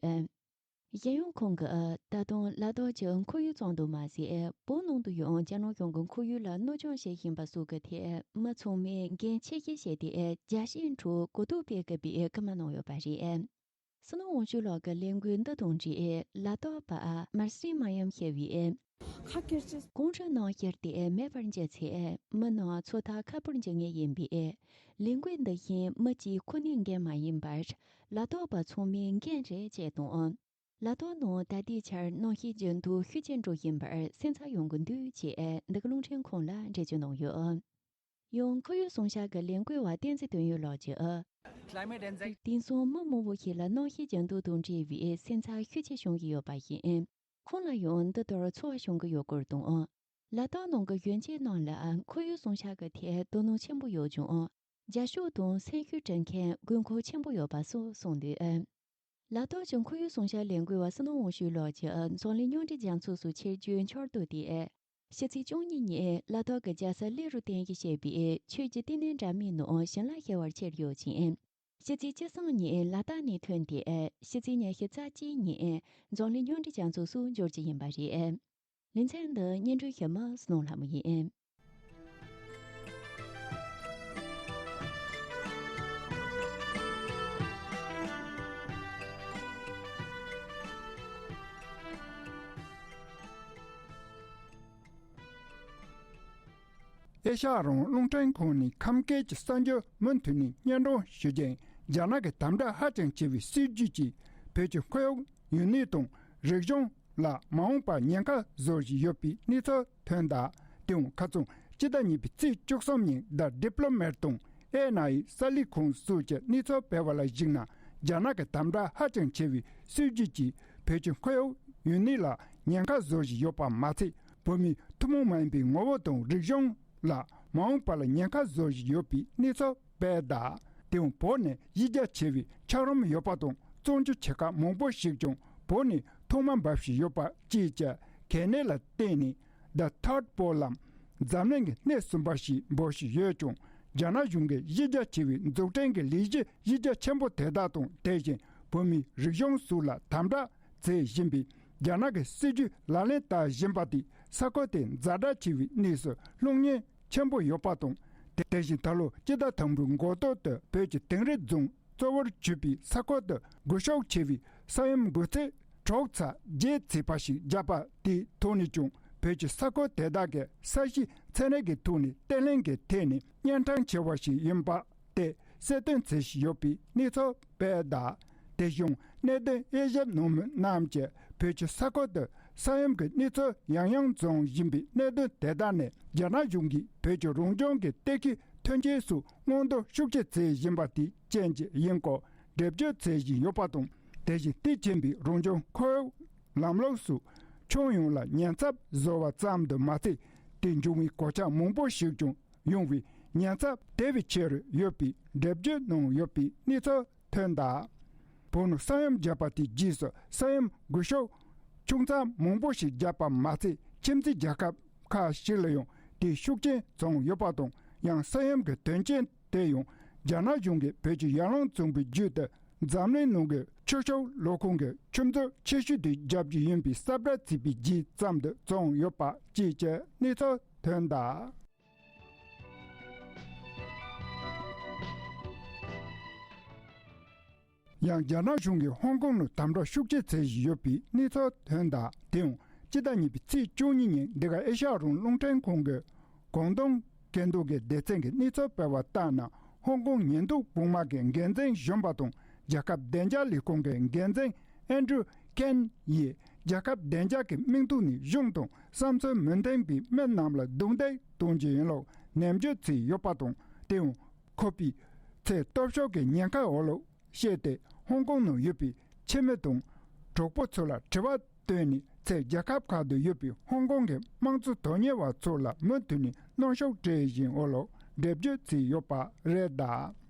གཞན་ཡང་ཁོང་གིས་ད་དུང་ལ་དྭགས་ཀྱི་ཁོར་ཡུག་ཙམ་དུ་མ་ཟད། བོད་ནང་དུ་ཡང་རྒྱ་ནག་གཞུང་གིས་ཁོར་ཡུག་ལ་གནོད་སྐྱོན་བྱེད་བཞིན་པ་སོགས་ཀྱི་ཐད་མི་ཚང་མས་འགན་ཆེ་བཞེས་བྱས་ཏེ། རྒྱལ་སྤྱིའི་ཁྲོད་གོ་རྟོགས་སྤེལ་དགོས་པའི་སྐུལ་མ་གནང་ཡོད་པ་རེད། སྲིད་ནོར་དབང་ཕྱུག་ལགས་ཀྱི་ལས་འགུལ་འདི་དང་འབྲེལ། ལ་དྭགས་པ་མར་སི་མ་ཡམ་ཞེས་པས། གངས་རི་ནགས་བཞུར་ཏེ་མེད་པར་འགྱུར་ཚེ། མི་རྣམས་འཚོ་ཐབས་ཁག་པོར་འགྱུར་ངེས་ཡིན་པས། ལས་འགུལ་འདི་བཞིན་མི་གཅིག་ཁོ་ནའི་འགན་མ་ཡིན་པར། ལ་དྭགས་པ་ཚང་མའི་འགན་རེད་ཅེས་དང་། ལ་དྭགས་ནང་ད་ལྟའི་ཆར་གནམ་གཤིས་འགྱུར་ལྡོག་ཤུགས་ཆེན་འགྲོ་བཞིན་པར་སེམས་འཚབ་ཡོང་གི་འདུག་ཅེས་འདི་ག་རླུང་འཕྲིན་ཁང་ལ་འགྲེལ་བརྗོད་གནང་ཡོད། ཡང་ཁོར་ཡུག་སྲུང་སྐྱོབ་ཀྱི་ལས་འགུལ་བ་བསྟན་འཛིན་དོན་ཡོད་ལགས་ཀྱིས། Climate anxiety དེང་སང་མི་མང་པོ་ཞིག་ལ་གནམ་གཤིས་འགྱུར་ལྡོག་དང་འབྲེལ་བའི་སེམས་འཚབ་ཤུགས་ཆེ་བྱུང་གི་ཡོད་པ་ཡིན། ཁོང་ལ་ཡང་འདི་ལྟར་ཚོར་བ་བྱུང་གི་ཡོད་སྐོར་དང་། ལ་དྭགས་ནང་གི་གཞོན་སྐྱེས་རྣམས་ལ་ཁོར་ཡུག་སྲུང་སྐྱོབ་ཀྱི་ཐད་དོ་སྣང་ཆེན་པོ་ཡོད་ཀྱང་། རྒྱབ་སྐྱོར་དང་སེམས་ཤུགས་སྤྲད་མཁན་དགོས་མཁོ་ཆེན་པོ་ཡོད་པ་སོགས་གསུངས་འདུག། ལ་དྭགས་ཀྱི་ཁོར་ཡུག་སྲུང་སྐྱོབ་ལས་འགུལ་བ་སྲིད་ནོར་དབང་ཕྱུག་ལགས་ཀྱིས་འཛམ་གླིང་མཉམ་འབྲེལ་རྒྱལ་ཚོགས་སུ་ཆེད་བསྒྱུར་འཆར་གཏོད་དེ། ཕྱི་ཚེས་བཅུ་གཉིས་ཉིན་ལ་དྭགས་ཀྱི་རྒྱལ་ས་གླེ་རུ་རྟེན་གཞི་བྱས་པའི་ཆོས་ཀྱི་བསྟི་གནས་འདྲ་མིན་ནང་ཞིང་ལས་བྱེད་པར་ཆས་ཡོད་ཅིང་། ཕྱི་ཚེས་བཅུ་གསུམ་ཉིན་ལ་དྭགས་ནས་ཐོན་ཏེ། ཕྱི་ཚེས་ཉི་ཤུ་རྩ་གཅིག་ཉིན་འཛམ་གླིང་མཉམ་འབྲེལ་རྒྱལ་ཚོགས་སུ་འབྱོར་རྒྱུ་ཡིན་པ་རེད། ལེ་ཚན་འདི་སྙན་སྒྲོན་ཞུ་མི་སྣོ་ལྷ་མོ་ཡིན། ཨེ་ཤ་ཡ་རང་དབང་རླུང་འཕྲིན་ཁང་ནས་ཁམས་སྐད་ཀྱི་གསར་འགྱུར་མུ་མཐུད་ནས་སྙན་སྒྲོན་ཞུ་རྒྱུ་ཡིན། རྒྱ་ནག་གི་དམ་དྲག་ཧ་ཅང་ཆེ་བའི་སྲིད་ཇུས་ཀྱིས་བོད་ཀྱི་ཁོར་ཡུག་ཡུན་གནས་དང་རིག་གཞུང་ལ་མ་འོངས་པར་ཉེན་ཁ་བཟོ་བཞིན་ཡོད་པའི་གནས་ཚུལ་ཐོན་གདའ། དེའང་ཁ་སང་སྤྱི་ཟླ་གཉིས་པའི་ཚེས་བཅུ་གསུམ་ཉིན་The Diplomat་དང་ཨེ་ཨེན་ཨའི་གསར་ལས་ཁང་སོགས་ཀྱི་གནས་ཚུལ་སྤེལ་བ་ལ་གཞིགས་ན། རྒྱ་ནག་གི་དམ་དྲག་ཧ་ཅང་ཆེ་བའི་སྲིད་ཇུས་ཀྱིས་བོད་ཀྱི་ཁོར་ཡུག་ཡུན་གནས་ལ་ཉེན་ཁ་བཟོ་བཞིན་ཡོད་པ་མ་ཚད། བོད་མིའི་ཐུན་མོང་མ་ཡིན་པའི་ངོ་བོ་དང་རིག་གཞུང་ལ་མ་འོངས་པ་ལ་ཉེན་ཁ་བཟོ་བཞིན་ཡོད་པའི་གནས་ཚུལ་སྤེལ་གདའ། དེའང་བོད་ནི་གཞི་རྒྱ་ཆེ་བའི་འཁྱགས་རོམ་ཡོད་པ་དང་། བཙོག་འཇུག་བྱེད་ཁག་མང་པོ་ཞིག་ཀྱང་བོད་ནས་ཐོག་མ་འབབ་བཞིན་ཡོད་པ་བཅས་ཀྱི་གལ་གནད་ལ་བརྟེན་ནས། The Third Pole་ལམ་འཛམ་གླིང་གི་སྣེ་གསུམ་པ་ཞེས་འབོད་བཞིན་ཡོད་ཀྱང་། རྒྱ་ནག་གཞུང་གིས་གཞི་རྒྱ་ཆེ་བའི་འཛུགས་སྐྲུན་གྱི་ལས་གཞི་གཞི་རྒྱ་ཆེན་པོ་དེ་དག་དང་། དེ་བཞིན་བོད་མིའི་རིག་གཞུང་སོགས་ལ་དམ་དྲག་བྱེད་བཞིན་པའི་རྒྱ་ནག་གི་སྲིད་ཇུས་ལག་ལེན་བསྟར་བཞིན་པ་དེས་ས་ཁུལ་དེ་ཛ་དྲག་ཆེ་བའི་གནས་སུ་ལྷུང་ཉེན་ཆེན་པོ་ཡོད་པ་དང་། དེ་བཞིན་ད་ལོ་སྤྱི་ཟླ་དང་པོའི་འགོ་སྟོད་དུ་བོད་ཀྱི་དིང་རི་རྫོང་གཙོ་བོར་གྱུར་པའི་ས་ཁུལ་དུ་སྒུལ་ཤུགས་ཆེ་བའི་ས་ཡོམ་འགོས་ཚད་དྲུག་ཚེག་བརྒྱད་ཚེག་པ་ཞིག་བརྒྱབ་པ་དེའི་ཐོག་ནས་ཀྱང་། བོད་ཀྱི་ས་ཁུལ་དེ་དག་གི་ས་གཞི་ཚན་རིག་གི་ཐོག་ནས་བརྟན་ལྷིང་གི་ཐད་ནས་གཉན་འཕྲང་ཆེ་བ་ཞིག་ཡིན་པ་དེ་གསལ་སྟོན་བྱེད་བཞིན་ཡོད་པའི་གནས་ཚུལ་སྤེལ་གདའ། དེ་བཞིན་གནད་དོན་དབྱེ་ཞིབ་གནང་མི་རྣམས་ཀྱིས་བོད་ཀྱི་ས་ཁུལ་དུ་ས་ཡོམ་གྱི་གནས་ཚུལ་ཡང་ཡང་འབྱུང་བཞིན་པའི་གནད་དོན་དེ་དག་ནི། རྒྱ་ནག་གཞུང་གིས་བོད་ཀྱི་རང་བྱུང་གི་གཏེར་ཁའི་མཐུན་རྐྱེན་སོགས་སྔོག་འདོན་ཤུགས་ཆེ་བྱེད་བཞིན་པ་དེའི་རྐྱེན་གྱིས་ཡིན་སྐོར་འགྲེལ་བརྗོད་བྱེད་བཞིན་ཡོད་པ་དང་། དེ་བཞིན་དེ་ཕྱིན་པའི་རང་བྱུང་ཁོར་ཡུག་ལམ་ལུགས་སུ་ཁྱོན་ཡོངས་ལ་ཉེན་ཚབས་བཟོ་བ་ཙམ་དུ་མ་ཚད། དེ་འབྱུང་བའི་གོད་ཆག་མང་པོ་ཞིག་ཀྱང་ཡོང་བའི་ཉེན་ཚབས་དེ་བས་ཆེ་རུ་ཡོད་པའི་འགྲེལ་བརྗོད་གནང་ཡོད་པའི་གནས་ཚུལ་ཐོན་གདའ། བོད་ནང་ས་ཡོམ་བརྒྱབ་པ་དེའི་རྗེས་སུ་ས་ཡོམ་སྒུལ་ཤུགས་ཆུང་ཙག་མང་པོ་ཞིག་བརྒྱབ་པ་མ་ཚད། ཁྱིམ་མཚེས་རྒྱལ་ཁབ་ཁག་ཞིག་ལ་ཡང་དེའི་ཤུགས་རྐྱེན་བྱུང་ཡོད་པ་དང་། ཡང་ས་ཡོམ་གྱི་དོན་རྐྱེན་དེ་ཡང་རྒྱ་ནག་གཞུང་གིས་བོད་ཀྱི་ཡར་ཀླུང་གཙང་པོའི་རྒྱུད་དུ་འཛམ་གླིང་ནང་གི་ཆུ་ཤུགས་གློག་ཁང་གི་ཆུ་མཛོད་ཆེ་ཤོས་དེ་བརྒྱབ་རྒྱུ་ཡིན་པའི་གསལ་བསྒྲགས་བྱས་པའི་རྗེས་ཙམ་དུ་བྱུང་ཡོད་པ་བཅས་ཀྱི་གནས་ཚུལ་ཐོན་གདའ། ཡང་རྒྱ་ནག་གཞུང་གིས་ཧོང་ཀོང་ནང་དམ་དྲག་ཤུགས་ཆེ་བྱེད་བཞིན་ཡོད་པའི་གནས་ཚུལ་ཐོན་གདའ། དེའང་སྤྱི་ཟླ་གཉིས་པའི་ཚེས་བཅུ་གཉིས་ཉིན་འདི་ག་ཨེ་ཤ་ཡ་རང་དབང་རླུང་འཕྲིན་ཁང་གི་ཀོང་ཏུང་ཀན་ཏུའུ་གི་སྡེ་ཚན་གྱི་གནས་ཚུལ་སྤེལ་བ་ལྟར་ན། ཧོང་ཀོང་ཉེན་རྟོག་དཔུང་དམག་གི་འགན་འཛིན་གཞོན་པ་དང་། རྒྱལ་ཁབ་བདེ་འཇགས་ལས་ཁུངས་ཀྱི་འགན་འཛིན་ཨན་ཌྲུ་ཁེན་ཡིས་རྒྱལ་ཁབ་བདེ་འཇགས་ཀྱི་མིང་ཐོག་ནས་གཞུང་དང་བསམ་ཚུལ་མི་མཐུན་པའི་མི་རྣམས་ལ་རྡུང་རྡེག་གཏོང་རྒྱུ་ཡིན་ལུགས་ནན་བརྗོད་བྱས་ཡོད་པ་དང་། དེའང་ཁོ་པའི་ཚེ་སྟོབས་ཤུགས་ཀྱི་ཉེན་ཁ་འོག་ལ་ཤེས་ཏེ། ཧོང་ཀོང་ནང་ཡོད་པའི་ཁྱིམ་མི་དང་གྲོགས་པོ་ཚོ་ལ་དྲི་བ་བཏོན་ནས། ཚེ་རྒྱལ་ཁབ་ཁག་ཏུ་ཡོད་པའི་ཧོང་ཀོང་གི་དམངས་གཙོ་དོན་གཉེར་བ་ཚོ་ལ་མུ་མཐུད་ནས་གནོན་ཤུགས་སྤྲད་བཞིན་ཡོད་ལུགས་འགྲེལ་བརྗོད་བྱས་ཡོད་པ་རེད་གདའ།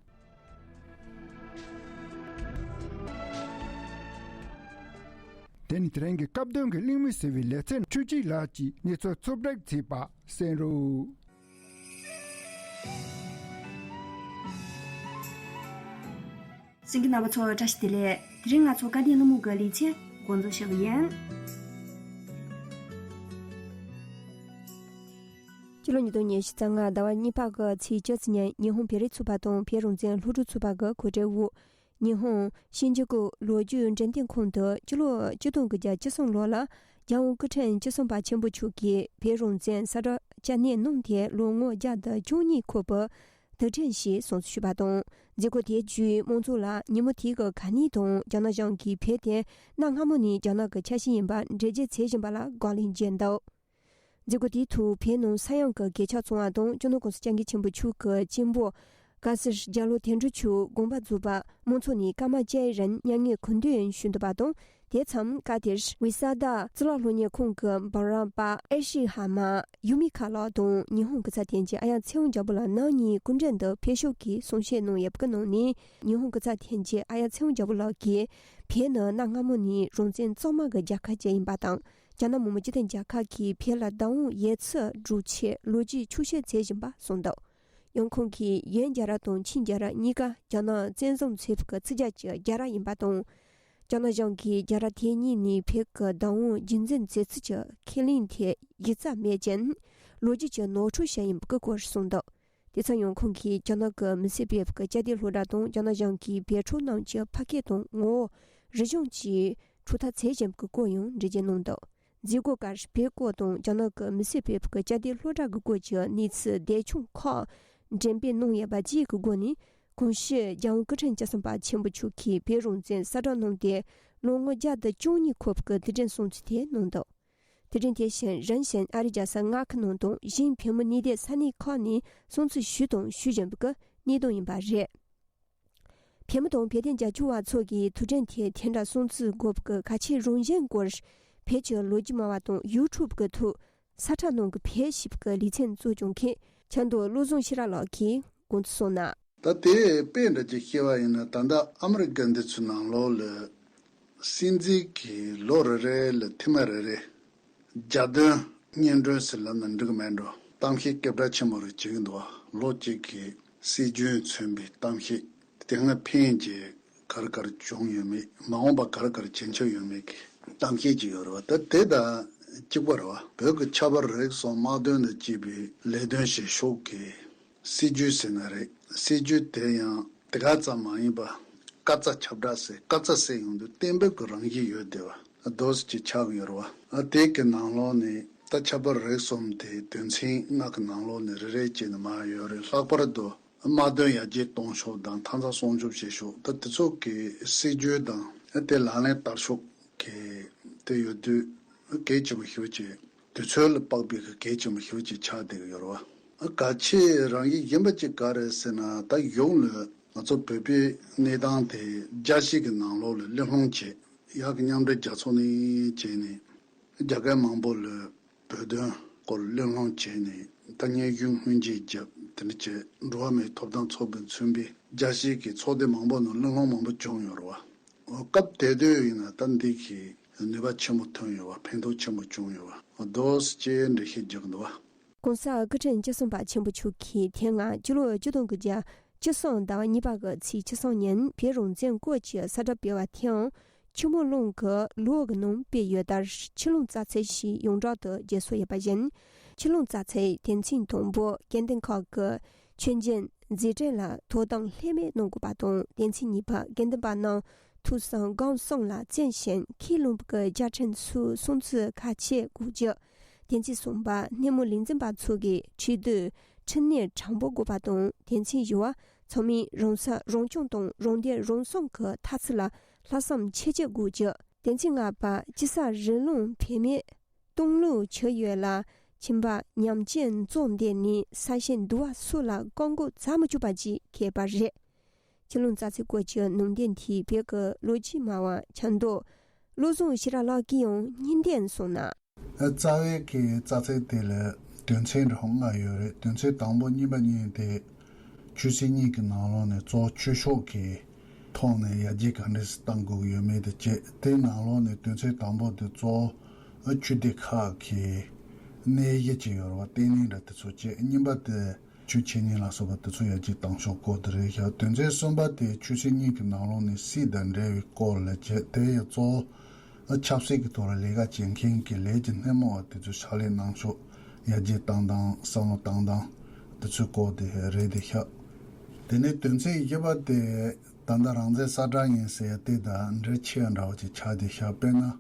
དེ་ནི་དེ་རིང་གི་སྐབས་དོན་གྱི་གླེང་མོལ་ཟེར་བའི་ལེ་ཚན་འཕྲུལ་ཆས་ལག་གཅིག་གནས་ཚུལ་ཚོད་སྒྲིག་བྱས་པ་གསན་རོགས། གསན་མཁན་རྣམ་པ་ཚོ་བཀྲ་ཤིས་བདེ་ལེགས། དེ་རིང་ང་ཚོ་སྐལ་ལྡན་ལྷ་མོ་གི་ལེ་ཚན་ འགོ་འཛུགས་ཞུ་གི་ཡིན། སྤྱི་ལོ་ཉིས་སྟོང་ཉི་ཤུ་རྩ་ལྔ་ཟླ་བ་གཉིས་པ་གི་ཚེས་བཅུ་ཚེས་ཉིན་ཉི་ཧོང་བོད་རིགས་ཚོགས་པ་དང་བོད་རང་བཙན་སློབ་ཕྲུག་ཚོགས་པ་གི་གོ་སྒྲིག་འོག་ཉི་ཧོང་ཤིན་ཇུ་ཀུ་ལོ་རྒྱུས་འགྲེམས་སྟོན་ཁང་དུ་སྤྱི་ལོ་ཆིག་སྟོང་དགུ་བརྒྱ་བཅུ་གསུམ་ལོ་ལ་རྒྱལ་དབང་སྐུ་ཕྲེང་བཅུ་གསུམ་པ་ཆེན་པོ་མཆོག་གིས་བོད་རང་བཙན་ས་བསྒྲགས་བསྐྱར་གནས་གནང་སྟེ་ལོ་ངོ་བརྒྱ་དང་བཅུ་གཉིས་འཁོར་བར་དུས་དྲན་ཞེས་གསུང་ཆོས་ཞུས་པ་དང་། མཛད་སྒོ་དེའི་བརྒྱུད་མང་ཚོགས་ལ་ཉིན་མོ་དེའི་གི་ག་ནས་དང་རྒྱ་ནག་གཞུང་གིས་བོད་དེ་གནའ་སྔ་མོ་ནས་རྒྱ་ནག་གི་ཆ་ཤས་ཡིན་པ་འགྲེལ་བརྗོད་མཛད་བཞིན་པ་ལ་དགོངས་ལན་བརྒྱབ་འདུག་མཛད་སྒོ་དེའི་ཐོག་བོད་ནང་ས་ཡོམ་གྱི་གོད་ཆག་བྱུང་བ་དང་སྤྱི་ནོར་༸གོང་ས་༸སྐྱབས་མགོན་ཆེན་པོ་མཆོག་གི་གཅེན་པོ་ག་ཟེར་རྒྱ་ལོ་དོན་གྲུབ་མཆོག་དགོངས་པ་རྫོགས་པ་མང་ཚོགས་ནས་སྐར་མ་བརྒྱད་རིང་མྱ་ངན་གུས་འདུད་ཞུས་འདུག་པ་དང་། དེ་མཚམས་སྐབས་དེར་ཝི་ས་ད་གཙུག་ལག་སློབ་གཉེར་ཁང་གི་འབུམ་རམས་པ་ཨེ་ཤི་ཧ་མ་ཡུ་མི་ཁ་ལགས་དང་ཉི་ཧོང་སྐུ་ཚབ་དོན་གཅོད་ཨ་ཡ་ཚེ་དབང་རྒྱལ་པོ་ལགས་རྣམ་གཉིས་སྐུ་མགྲོན་དུ་ཕེབས་ཞོར་གྱི་གསུང་བཤད་གནང་ཡོད་པའི་ནང་ནས། ཉི་ཧོང་སྐུ་ཚབ་དོན་གཅོད་ཨ་ཡ་ཚེ་དབང་རྒྱལ་པོ་ལགས་ཀྱིས་བོད་ནི་གནའ་སྔ་མོ་ནས་རང་བཙན་གཙང་མ་གི་རྒྱལ་ཁབ་ཅིག་ཡིན་པ་དང་། རྒྱ་ནག་མི་དམངས་སྤྱི་མཐུན་རྒྱལ་ཁབ་ཀྱིས་བོད་ལ་བདག་དབང་ཡོད་ཚུལ་སྒྲུབ་ཆེད་ལོ་རྒྱུས་འཁྱོག་བཤད་མཛད་བཞིན་པ་གསུངས་འདུག་ཡང་ཁོང་གིས་ཡོན་རྒྱལ་རབས་དང་ཆིང་རྒྱལ་རབས་གཉིས་ཀ་རྒྱ་ནག་བཙན་བཟུང་བྱས་པའི་ཚིག་རྒྱ་ཀྱི་རྒྱལ་རབས་ཡིན་པ་དང་། རྒྱ་ནག་གཞུང་གིས་རྒྱལ་རབས་དེ་གཉིས་ནས་བོད་ཀྱི་བདག་དབང་རྒྱུན་འཛིན་མཛད་ཚུལ་གྱི་ཁས་ལེན་ཐད་གཞི་རྩ་མེད་ཅིང་། ལོ་རྒྱུས་ཀྱི་ནོར་འཁྲུལ་བྱས་ཡིན་པའི་སྐོར་གསུངས་འདུག་དེ་མཚམས་ཡང་ཁོང་གིས་རྒྱ་ནག་གི་མི་སེར་སྤེལ་བའི་བསྐྱར་ཟློས་སློབ་གྲྭ་དང་རྒྱ་ནག་གཞུང་གིས་བོད་ཕྲུག་རྣམས་ཀྱི་ཕ་སྐད་དང་ངོ་བོ་རིག་གཞུང་བཅས་འཕྲོག་ཐབས་བྱེད་བཞིན་པའི་སྐོར་ཡང་འགྲེལ་བརྗོད་གནང་འདུག་མཛད་སྒོའི་སྐབས་བོད་སྐོར་དང་རྒྱ་ནག་གི་མི་སེར་སྤེལ་བའི་བསྐྱར་ཟློས་སློབ་གྲྭ་གི་སྐོར་གྱི་གནས་ཚུལ་དེབ་ཆུང་ཁག་འགྲེམས་སྤེལ་གནང་ཡོད་པ་བཅས་ཀྱི་སྒོ་ནས། གོང་ཞུས་རྒྱལ་དབང་སྐུ་ཕྲེང་བཅུ་གསུམ་པ་ཆེན་པོ་མཆོག་གིས་བོད་རང་བཙན་གསལ་བསྒྲགས་གནང་སྟེ་ལོ་ངོ་བརྒྱ་དང་བཅུ་གཉིས་འཁོར་བའི་དུས་དྲན་གསུང་ཆོས་དེ་གནང་འདུག་དེ་རིང་དེ་བཞིན་རིམ་བཞིན་ཨ་རིའི་རྒྱལ་ས་མངའ་ཁུལ་ནང་དང་གཞན་བོད་མི་གནས་སྡོད་ས་གནས་ཁག་ནས་གསུང་ཆོས་ཞུས་དང་ཞུ་བཞིན་པའི་གནས་སྟངས་ཡིན་པ་རེད། བོད་མི་དང་བོད་དོན་རྒྱབ་སྐྱོར་བ་ཚོ་གིས་དུས་དྲན་དེ་དེ་འདྲ་གསུང་ཆོས་དགོས་པའི་གལ་ཆེ་རང་བཞིན་སྐོར་བོད་ཀྱི་ལོ་རྒྱུས་སྨྲ་བ་དང་ཡུ་ཊུབ་ཀྱི་ཐོག་ས་ཁྲ་ནང་གི་བོད་ཞེས་པའི་ལེ་ཚན་གཙོ་སྐྱོང་མཁན་ཆབ་མདོ་བློ་བཟང་ཤེས་རབ་ལགས་ཀྱིས་དགོངས་ཚུལ་གསུངས་ན། ད་དེ་དཔེ་འདྲ་ཅིག་བཤད་པ་ཡིན་ན། ད་ལྟ་ཨ་མི་རི་ཀ་འདི་ཚོའི་ནང་ལོགས་ལ་སྲིད་འཛིན་གྱིས་ལོ་རེ་རེ་ལ་ཐེངས་མ་རེ་རེ་རྒྱལ་དོན་སྙན་སྒྲོན་ཟེར་ལབ་ན་འགྲིག་གི་མེད་འགྲོ། གཏམ་བཤད་སྐད་གྲགས་ཆེན་པོ་རེ་བྱེད་ཀྱི་འདུག་བ། ལོ་གཅིག་གི་སྲིད་ཇུས་མཚོན་པའི་གཏམ་བཤད། དེ་སྔ་ཕན་གྱི་ག་རེ་ག་རེ་བྱུང་ཡོད་མེད། མ་འོངས་པ་ག་རེ་ག་རེ་བྱེད་འཆར་ཡོད་མེད་ཀྱི་གཏམ་བཤད་ཅིག་ཡོད་རེད་བ། ད་དེ་དང་གཅིག་པ་རེད་བ། བོད་ཀྱི་ཆབ་དཔལ་རིག་གསུམ་དམག་དོན་དང་བཅས་པའི་ལས་དོན་བྱེད་ཕྱོགས་ཀྱི་སྲིད་ཇུས་ཟེར་ན་རེད། སྲིད་ཇུས་དེ་ཡང་དེ་ག་ཙམ་མ་ཡིན་པ། ཀ་ཙ་ཁྱབ་བསྒྲགས་ཟེར། ཀ་ཙ་ཟེར་ཡོང་དུས་གཏན་འབེབས་ཀྱི་རང་བཞིན་ཡོད་བསྡད་པ་རྡོ་སི་ཅིག་ཆགས་ཀྱི་ཡོད་རེད་བ། ཨ། དེ་གི་ནང་ལོགས་ནས་ད་ཁྱད་པར་རིགས་གསུམ་དེའི་དོན་ཚན་ལྔ་གི་ནང་ལོགས་ནས་རེ་རེ་བྱས་ནས་མར་ཡོད་རེད། ལྷག་པར་དུ་དམག་དོན་ཡར་རྒྱས་གཏོང་ཕྱོགས་དང་མཐའ་མཚམས་སྲུང་སྐྱོབ་བྱེད་ཕྱོགས། ད་དེ་ཚོ་གི་སྲིད་ཇུས་དང་དེ་ལག་ལེན་བསྟར་ཕྱོགས་གི་དེ་ཡོད་དུས་གལ་ཆེན་པོ་ཞེ་པོ་ཅིག་དུས་ཚོད་ལ་དཔག་པའི་གི་གལ་ཆེན་པོ་ཞེ་པོ་ཅིག་ཆགས་བསྡད་ཀྱི་ཡོད་རེད་བ། གལ་ཆེ་རང་བཞིན་ཡིན་པ་ཅིག་ག་རེ་ཟེར་ན། ད་གཞུང་ལ་ང་ཚོ་བོད་པའི་གནས་སྟངས་དེ་རྒྱལ་སྤྱི་གི་ནང་ལོགས་ལ་གླེང་སློང་བྱས། ཡག་གི་མཉམ་འབྲེལ་རྒྱལ་ཚོགས་ནས་བྱས་ནས་རྒྱལ་ཁབ་མང་པོ་ལ་བོད་དོན་སྐོར་གླེང་སློང་བྱས་ནས། ད་སྙན་ཞུ་སྔོན་རྗེས་བརྒྱབ། དེ་འདྲ་བྱས། འགྲོ་བ་མིའི་ཐོབ་ཐང་ཚོགས་པས་མཚོན་པའི་རྒྱལ་སྤྱི་གི་ཚོགས་སྡེ་མང་པོ་ནང་གླེང་སློང་མང་པོ་བྱུང་ཡོད་རེད་བ། སྐབས་དེ་དུས་ཡིན་ན་ད་འདི་གི་ནུས་པ་ཆེན་པོ་ཐོན་ཡོད་བ། ཕན་ཐོགས་ཆེན་པོ་བྱུང་ཡོད་བ། རྡོ་སི་ཅེས་འགྲེལ་བཤད་རྒྱག་གི་འདུག་བ། ༸གོང་ས་སྐུ་ཕྲེང་བཅུ་གསུམ་པ་ཆེན་པོ་མཆོག་གིས་དེ་སྔ་སྤྱི་ལོ་ཆིག་སྟོང་དགུ་བརྒྱ་བཅུ་གསུམ་ཟླ་བ་གཉིས་པ་གི་ཚེས་བཅུ་གསུམ་ཉིན་བོད་རང་བཙན་སྐོར་གྱི་གསལ་བསྒྲགས་སྤེལ་བ་དེའང་ཆུ་མོ་གླིང་གི་ལོ་གི་ནང་སྤེལ་ཡོད་ལྟར་ཆུ་གླིང་རྩ་ཚལ་ཞེས་ཡོངས་གྲགས་སུ་བརྗོད་སྲོལ་ཡོད་པ་བཞིན། ཆུ་གླིང་རྩ་ཚལ་དོན་ཚན་དང་པོ་དགེ་འདུན་ཁག་གི་ཆོས་འབྱུང་མཛད་འཕྲིན་ལ་དོ་དམ་ལྷད་མེད་གནང་དགོས་པ་དང་། དོན་ཚན་གཉིས་པ་དགེ་འདུན་པ་རྣམས་ཐོས་བསམ་སྒོམ་གསུམ་ལ་བརྩོན་ཞིང་ཁས་ལེན་པའི་བརྒྱ་ཁྲི་ཚོའི་གསུང་ཆོས་ཁ་ཆེ་དགོས་རྒྱུ། དོན་ཚན་གསུམ་པ་སྣེ་མོ་ལས་འཛིན་པ་ཚོ་གིས་ཆོས་དད་འཕྲིན་ལས་དྲང་པོ་དགོས་པ་དང་། དོན་ཚན་བཞི་བ་ཚང་མས་རང་ས་རང་སྐྱོང་དང་རང་བདེ་རང་སྲུང་གི་ཐབས་ཚུལ་ལ་ལྷག་བསམ་ཆེ་བསྐྱེད་དགོས་རྒྱུ། དོན་ཚན་ལྔ་པ་དཔྱིད་གསར་རི་ལུང་བོད་མིའི་སྟོང་ལུ་ཆུ་ཡོས་ལ་ཁྱིམ་པ་ཉམས་ཅན་བཙོང་བསྡད་ནས་ས་ཞིང་བསྡུ་བ་སོགས་ལ་བཀག་འགོག་མཛད་མི་ཆོག་པ་བཅས་འཁོད་པ་རེད། ཆུ་གླིང་རྩ་ཚལ་སྐོར་གྱི་ནང་དོན་དེ་བོད་ཀྱི་ལོ་རྒྱུས་སྨྲ་བ་ཆབ་མདོ་བློ་བཟང་ཤེས་རབ་ལགས་ཀྱིས་ཡང་སྙིང་བསྡུས་གསུངས་ན། རྩ་བའི་གི་རྩ་ཚིག་དེ་ལ་དོན་ཚན་རང་ལྔ་ཡོད་རེད། དོན་ཚན་དང་པོ་གཉིས་པ་གཉིས་དེ་ཆོས་སྲིད་གཉིས་ཀྱི་ནང་ལོགས་ནས་གཙོ་བོ་ཆོས་ཕྱོགས་ཀྱི་ཐོག་ནས་ཡར་རྒྱས་ག་འདྲས་གཏང་དགོས་ཀྱི་ཡོད་མེད་དེ་བྱས། དེའི་ནང་ལོགས་ནས་དོན་ཚན་དང་པོ་དེ་གཙོ་བོ་ཆོས་སྡེ་ཁག་གི་གནས་གཞི་ཅིག་ཡོད་རེད་བ། བརྟན་ལྷིང་འདྲ་དེ་ཚོ་བྱས། གཉིས་པ་དེ་ཆོས་འཆད་ཉན་ལ་སོགས་པ་དེ་ཚོ་ཡར་རྒྱས་གཏང་ཕྱོགས་སྐོར་དེ་རེད་ཤག་དོན་ཚན་གསུམ་པ་དེ་ཆོས་སྲིད་གཉིས་ཀྱི་ནང་ལོགས་ནས་སྲིད་དང་འབྲེལ་བའི་སྐོར་ལ་བྱས། དེ་ཡང་གཙོ་བོ་ ཆབ་སྲིད་ཀྱི་ཐོག་ལ་ལས་ཀ་བྱེད་མཁན་གྱི་ལས་ཀྱི་སྣེ་མོ་བ་དེ་ཚོས་ཕྱག་ལས་གནང་ཕྱོགས། ཡར་རྒྱས་བཏང་སྟངས། བསམ་བློ་བཏང་སྟངས་དེ་ཚོའི་སྐོར་དེ་རེད་དེ་ཤག་དེ་ནས་དོན་ཚན་བཞི་པ་དེ་ད་ལྟ་རང་བཙན་གསལ་བསྒྲགས་ཡིན་ཟེར་ཡ་དེ་དང་འབྲེལ་ཆེ་བ་འདྲ་བོ་ཅིག་ཆགས་བསྡད་ཤག་དཔེར་ན།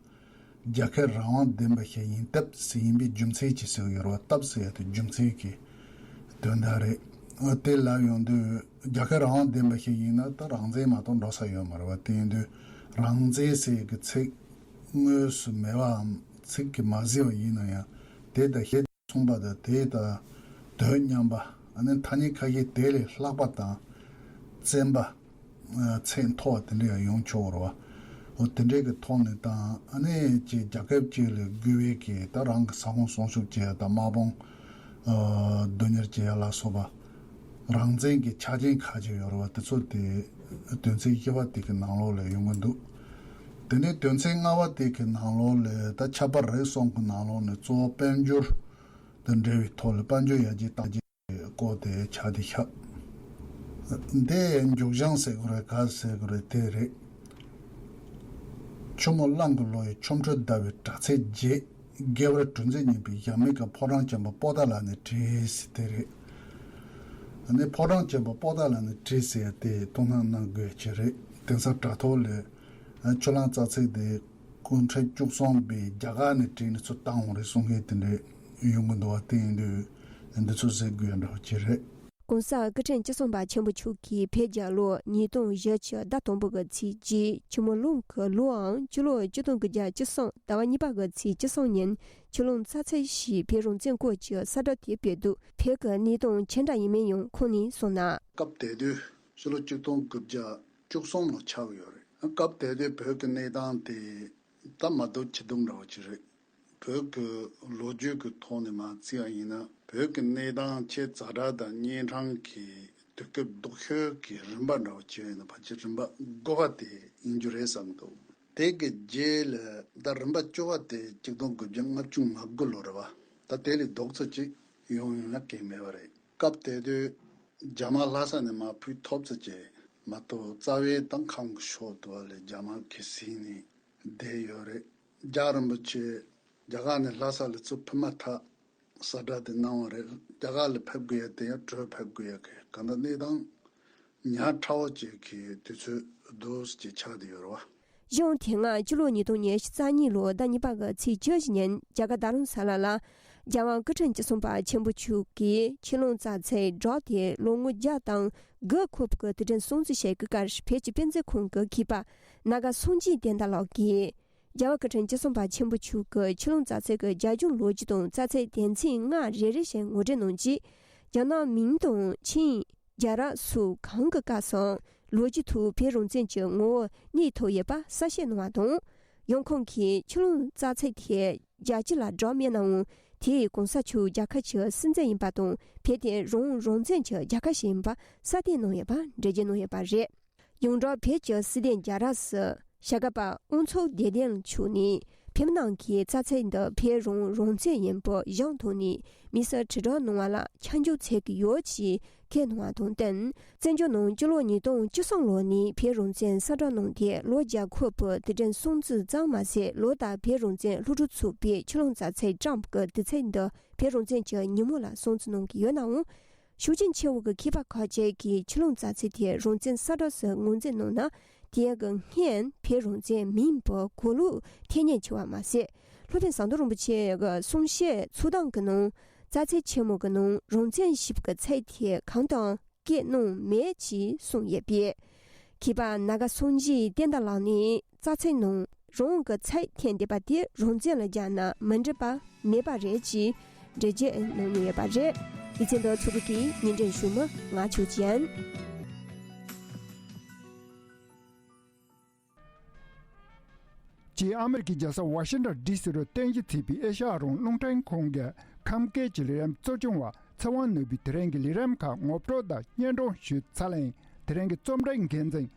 རྒྱལ་ཁབ་རང་དབང་ལྡན་པ་ཞིག་ཡིན་སྟབས་ཟེར་ཡིན་པའི་རྒྱུ་མཚན་ཅིག་ཟེར་གྱི་ཡོད་རེད་བ། སྟབས་ཟེར་ཡ་དེ་རྒྱུ་མཚན་གྱི་དོན་དག་རེད། འོ་དེ་ལབ་ཡོང་དུས་རྒྱལ་ཁབ་རང་དབང་ལྡན་པ་ཞིག་ཡིན་ན་ད་རང་བཙན་མ་གཏོགས་འགྲོ་ས་ཡོད་མ་རེད་བ། དེ་ཡིན་དུས་རང་བཙན་ཟེར་གྱི་ཚིག་དངོས་སུ་མེད་པའམ་ཚིག་གིས་མ་ཟིན་པ་ཡིན་ན་ཡང་དེ་དང་ཞེས་མཚུངས་པ་དང་དེ་དང་དོན་མཉམ་པ། ཨ་ནི་ཐ་སྙད་ཁ་ཤས་དེ་ལས་ལྷག་པ་དང་བཙན་པ། ཚད་མཐོ་བ་དེ་འདྲ་ཡང་ཡོང་ཆོག་རེད་བ། འོ་དེ་འདྲའི་གི་ཐོག་ནས་དང་ཨ་ནི་ཅིག་རྒྱལ་ཁབ་ཅིག་ལ་དགོས་པའི་གི་ད་རང་གི་ས་ཁོངས་སྲུང་སྐྱོབ་བྱེད་ཡ་དང་དམག་དཔུང་སྡུག་གཉེར་བྱེད་ཡ་ལ་སོགས་པ་རང་བཙན་གྱི་ཆ་རྐྱེན་ཁ་ཅིག་ཡོད་རེད་བ། དེ་ཚོ་དེ་དོན་ཚན་བཞི་པ་དེ་གི་ནང་ལོགས་ལ་ཡོང་གི་འདུག་དེ་ནས་དོན་ཚན་ལྔ་པ་དེ་གི་ནང་ལོགས་ལ་ད་ཁྱད་པར་རེ་ཟུང་གི་ནང་ལོགས་ནས་གཙོ་བོ་དཔལ་འབྱོར་དང་འབྲེལ་བའི་ཐོག་ལ་དཔལ་འབྱོར་ཡར་རྒྱས་གཏོང་རྒྱུ། སྐོར་དེ་ཆགས་བསྡད་ཤག་འདི་མཇུག་བྱང་ཟེར་དགོས་རེད་ག་ཟེར་དགོས་རེད་དེ་རེད། ཆུ་མོ་གླང་གི་ལོ་ཡི་ཆོ་འཕྲུལ་ཟླ་བའི་དྲག་ཚེས་བརྒྱད། རྒྱལ་བ་དྲུག་མཛད་གཉིས་པའི་ཞབས་མེད་ཀྱི་ཕོ་བྲང་ཆེན་པོ་པོ་ཏཱ་ལ་ནས་བྲིས་ཟེར་དེ་རེད། ཨ་ནི་ཕོ་བྲང་ཆེན་པོ་པོ་ཏཱ་ལ་ནས་བྲིས་ཟེར་ཡ་དེ་དོ་སྣང་གནང་དགོས་ཀྱི་རེད། དེང་སང་དྲ་ཐོག་ལ་ཆུ་གླང་རྩ་ཚིག་དེ། སྐུ་ཕྲེང་བཅུ་གསུམ་པས་རྒྱ་གར་ནས་བྲིས་ནས་ཚུར་བཏང་བ་རེད་གསུང་མཁན་དེ་འདྲས་ཡོང་གི་འདུག་བ། དེ་ཡིན་དུས་འདི་ཚོ་གཟིགས་དགོས་འདྲ་བོ་ཅིག་རེད། ༸གོང་ས་སྐུ་ཕྲེང་བཅུ་གསུམ་པ་ཆེན་པོ་མཆོག་གིས་བོད་རྒྱལ་ལོ་ཉིས་སྟོང་བཞི་བཅུ་ཟླ་དང་པོ་གི་ཚེས་གཅིག་ཆུ་མོ་གླང་གི་ལོའམ་སྤྱི་ལོ་ཆིག་སྟོང་དགུ་བརྒྱ་བཅུ་གསུམ་ཟླ་བ་གཉིས་པ་གི་ཚེས་བཅུ་གསུམ་ཉིན་ཆུ་གླང་རྩ་ཚེས་ཞེས་བོད་རང་བཙན་སྐོར་གྱི་གསལ་བསྒྲགས་དེ་སྤེལ་འདུག་བོད་ཀྱི་གནས་སྟངས་ཇི་འདྲ་ཡིན་མིན་ཡང་ཁོང་ནས་གསུངས་ན། སྐབས་དེ་དུས་ཕྱི་ལོ་ཆིག་སྟོང་དགུ་བརྒྱ་བཅུ་གསུམ་ལོ་ཆགས་ཀྱི་ཡོད་རེད། སྐབས་དེ་དུས་བོད་ཀྱི་གནས་སྟངས་དེ་སྟབས་མ་བདེ་ཇེ་སྡུག་འདྲ་བོ་ཅིག་རེད། བོད་ཀྱི་ལོ་རྒྱུས་ཀྱི་ཐོག་ནས་མར་བརྩིས་པ་ཡིན་ན་བོད་ཀྱི་གནས་སྟངས་ཆེས་ཛ་དྲག་དང་གཉན་འཕྲང་གི་དུས་སྐབས་སྡུག་ཤོས་ཀྱི་རིམ་པ་འདྲ་བོ་ཅིག་ཡིན་ན་ཕལ་ཆེར་རིམ་པ་དགུ་པ་དེ་ཡིན་རྒྱུ་རེད་བསམ་གྱི་འདུག་དེ་གི་རྗེས་ལ་ད་རིམ་པ་བཅུ་པ་དེ་ཆིག་སྟོང་དགུ་བརྒྱ་ལྔ་བཅུ་ང་དགུ་ལོ་རེད་བ། ད་དེ་ལས་ལྡོག་ཙམ་ཅིག་ཡོང་ཡོང་ན་གལ་མེད་པ་རེད། སྐབས་དེ་དུས་རྒྱ་དམག་ལྷ་ས་ནས་མར་ཕུད་ཐུབ་ཙམ་ཅིག་མ་གཏོགས་རྩ་བའི་ད་ཁམས་ཀྱི་ཕྱོགས་དུ་བ་ལས་རྒྱ་དམག་གིས་ཟིན་ནས་བསྡད་ཡོད་རེད། རྒྱལ་བ་རིན་པོ་ཆེ་རྒྱ་གར་ནས་ལྷ་ས་ལ་ཚུར་ཕེབས་མ་ཐག་གསལ་བསྒྲགས་དེ་གནང་བ་རེད། རྒྱ་གར་ལ་ཕེབས་དགོས་ཡ་དེ་ཡང་བྲོས་ཕེབས་དགོས་ཡ་གི་གང་ལྟར་གནས་སྟངས་ཉག་ཕྲ་བོ་ཅིག་གི་དུས་ཚོད་འདུག་ཅིག་ཆགས་བསྡད་ཡོད་རེད་བ། གཞུང་དེ་སྔ་སྤྱི་ལོ་ཉིས་སྟོང་ཉི་ཤུ་རྩ་གཉིས་ལོ་ཟླ་གཉིས་པ་གི་ཚེས་བཅུ་བཞི་ཉིན་རྒྱ་གར་རྡ་རམ་ས་ལ་ལ་རྒྱལ་དབང་སྐུ་ཕྲེང་བཅུ་གསུམ་པ་ཆེན་པོ་མཆོག་གིས་ཆུ་གླང་རྩ་ཚེས་སྦྲགས་ཏེ་ལོ་ངོ་བརྒྱ་དང་དགུ་འཁོར་བའི་དུས་དྲན་སྲུང་བརྩི་བྱེད་དགོས་སྐོར་བོད་ཀྱི་དཔེ་མཛོད་ཁང་གི་མཁས་པ་སྣ་དགའ་སངས་རྒྱས་བསྟན་དར་ལགས་ཀྱིས། རྒྱལ་བ་སྐུ་ཕྲེང་བཅུ་གསུམ་པ་ཆེན་པོ་མཆོག་གིས་ཆུ་གླང་རྩ་ཚེས་ཀྱི་རྒྱ་གཞུང་ལོ་རྒྱུས་དང་རྩ་ཚེས་དོན་ཚན་ལྔ་རེ་རེ་བཞིན་ངོ་སྤྲོད་གནང་རྗེས། རྒྱ་ནག་མིང་དང་ཆིང་། རྒྱ་ར་སོགས་གང་གི་སྐབས་སུའང་ལོ་རྒྱུས་ཐོག་བོད་རང་བཙན་གྱི་ངོ་བོ་གནས་ཐུབ་ཡོད་པ་གསལ་བཤད་གནང་བ་དང་། ཡང་ཁོང་གིས་ཆུ་གླང་རྩ་ཚེས་དེ་རྒྱལ་སྤྱི་ལ་གྲགས་མེད་ནའང་དེས་གོང་ས་མཆོག་རྒྱལ་ཁབ་ཀྱི་སྲིད་འཛིན་ཡིན་པ་དང་བོད་དེ་རང་དབང་རང་བཙན་གྱི་རྒྱལ་ཁབ་ཞིག་ཡིན་པ་གསལ་བསྟན་གནང་ཡོད་པ་འགྲེལ་བརྗོད་གནང་ཡོད་པ་རེད། ཡོངས་གྲགས་བོད་ཀྱི་སྲིད་དོན་རྒྱལ་རབས་སུ་ཞྭ་སྒབ་པ་དབང་ཕྱུག་བདེ་ལྡན་མཆོག་ནས་བོད་མི་རྣམས་ཀྱིས་རྩ་ཚིག་འདི་བོད་རང་རང་བཙན་ཡིན་པ་གཞུང་ཐོག་ནས་མི་སེར་དྲིལ་བསྒྲགས་གནང་བ་ལ་ཆ་འཇོག་བྱེད་ཀྱི་ཡོད་ཅེས་བཀོད་གནང་བ་དང་བསྟུན། བཙན་བྱོལ་ནང་སྤྱི་ལོ་ཉིས་སྟོང་བཅུ་གསུམ་ལོ་ནས་བོད་རང་བཙན་གསལ་བསྒྲགས་གནང་སྟེ་ལོ་བརྒྱ་འཁོར་བའི་དུས་དྲན་སྲུང་བརྩི་ཙམ་མ་ཟད་ལོ་ལྟར་བོད་རང་བཙན་སློབ་ཕྲུག་ཚོགས་པས་ཆུ་གླང་རྩ་ཚིག་བཀྲམ་པའི་དུས་ཚིགས་འདི་བོད་རང་བཙན་གྱི་ཉིན་མོ་ལ་སྲུང་བརྩི་གནང་གི་ཡོད་ནའང་། ཤུགས་རྐྱེན་ཆེ་བོ་གི་མཁས་པ་ཁག་ཅིག་གིས་ཆུ་གླང་རྩ་ཚིག་དེ་རང་བཙན་གསལ་བསྒྲགས་སུ་ངོས་འཛིན་གནང་ན་དེ་གི་སྔོན་བོད་རང་བཙན་མིན་པའི་གོ་ལོག་ཐེབས་ཉེན་ཆེ་བ་མ་ཟད། སློབ་དཔོན་ཟམ་གདོང་རིན་པོ་ཆེ་གི་གསུང་བཤད་ཚུགས་སྟངས་ཀྱི་ནང་རྩ་ཚིག་ཆེན་མོ་གི་ནང་རང་བཙན་ཞེས་པའི་ཚིག་དེ་གང་དུའང་བཀོད་གནང་མེད་ཅེས་གསུངས་ཡོད་པས། མཁས་པ་སྣ་དགའ་སངས་རྒྱས་བསྟན་དར་ལགས་ནས་རྩ་ཚིག་ནང་རང་གི་ཚིག་འཐེན་བསྡད་པ་དེ་རང་བཙན་ལ་སྦྱར་ན་མི་འགྲིག་པ་མེད་པ་རེད་ཅེས་འགྲེལ་བརྗོད་གནང་མྱོང་ཡོད་པ་རེད། ལེ་ཚན་འདི་ཚོགས་སྒྲིག་གིས་ཉིན་རེ་ཞུ་མི་ང་ཆོས་ཅན། ཅེས་ཨ་མེ་རི་ཀའི་རྒྱལ་ས་ཝ་ཤིང་ཊོན་ཌི་སི་རུ་རྟེན་གཞི་བྱས་པའི་ཨེ་ཤ་ཡ་རང་དབང་རླུང་འཕྲིན་ཁང་གི་ཁམས་སྐད་ཀྱི་ལས་རིམ་གཙོ་སྐྱོང་བ་ཚེ་དབང་ནོར་བུས་དེ་རིང་གི་ལས་རིམ་ཁག་ངོ་སྤྲོད་དང་སྙན་སྒྲོན་ཞུས་ཚར་ལན། དེ་རིང་གི་རྩོམ་སྒྲིག་འགན་འཛིན།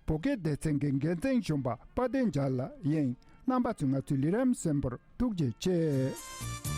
བོད་སྐད་སྡེ་ཚན་གྱི་འགན་འཛིན་གཞོན་པ་དཔལ་ལྡན་རྒྱལ་ལགས་ཡིན། རྣམ་པ་ཚོས་ང་ཚོའི་ལས་རིམ་གསན་པར་ཐུགས་རྗེ་ཆེ།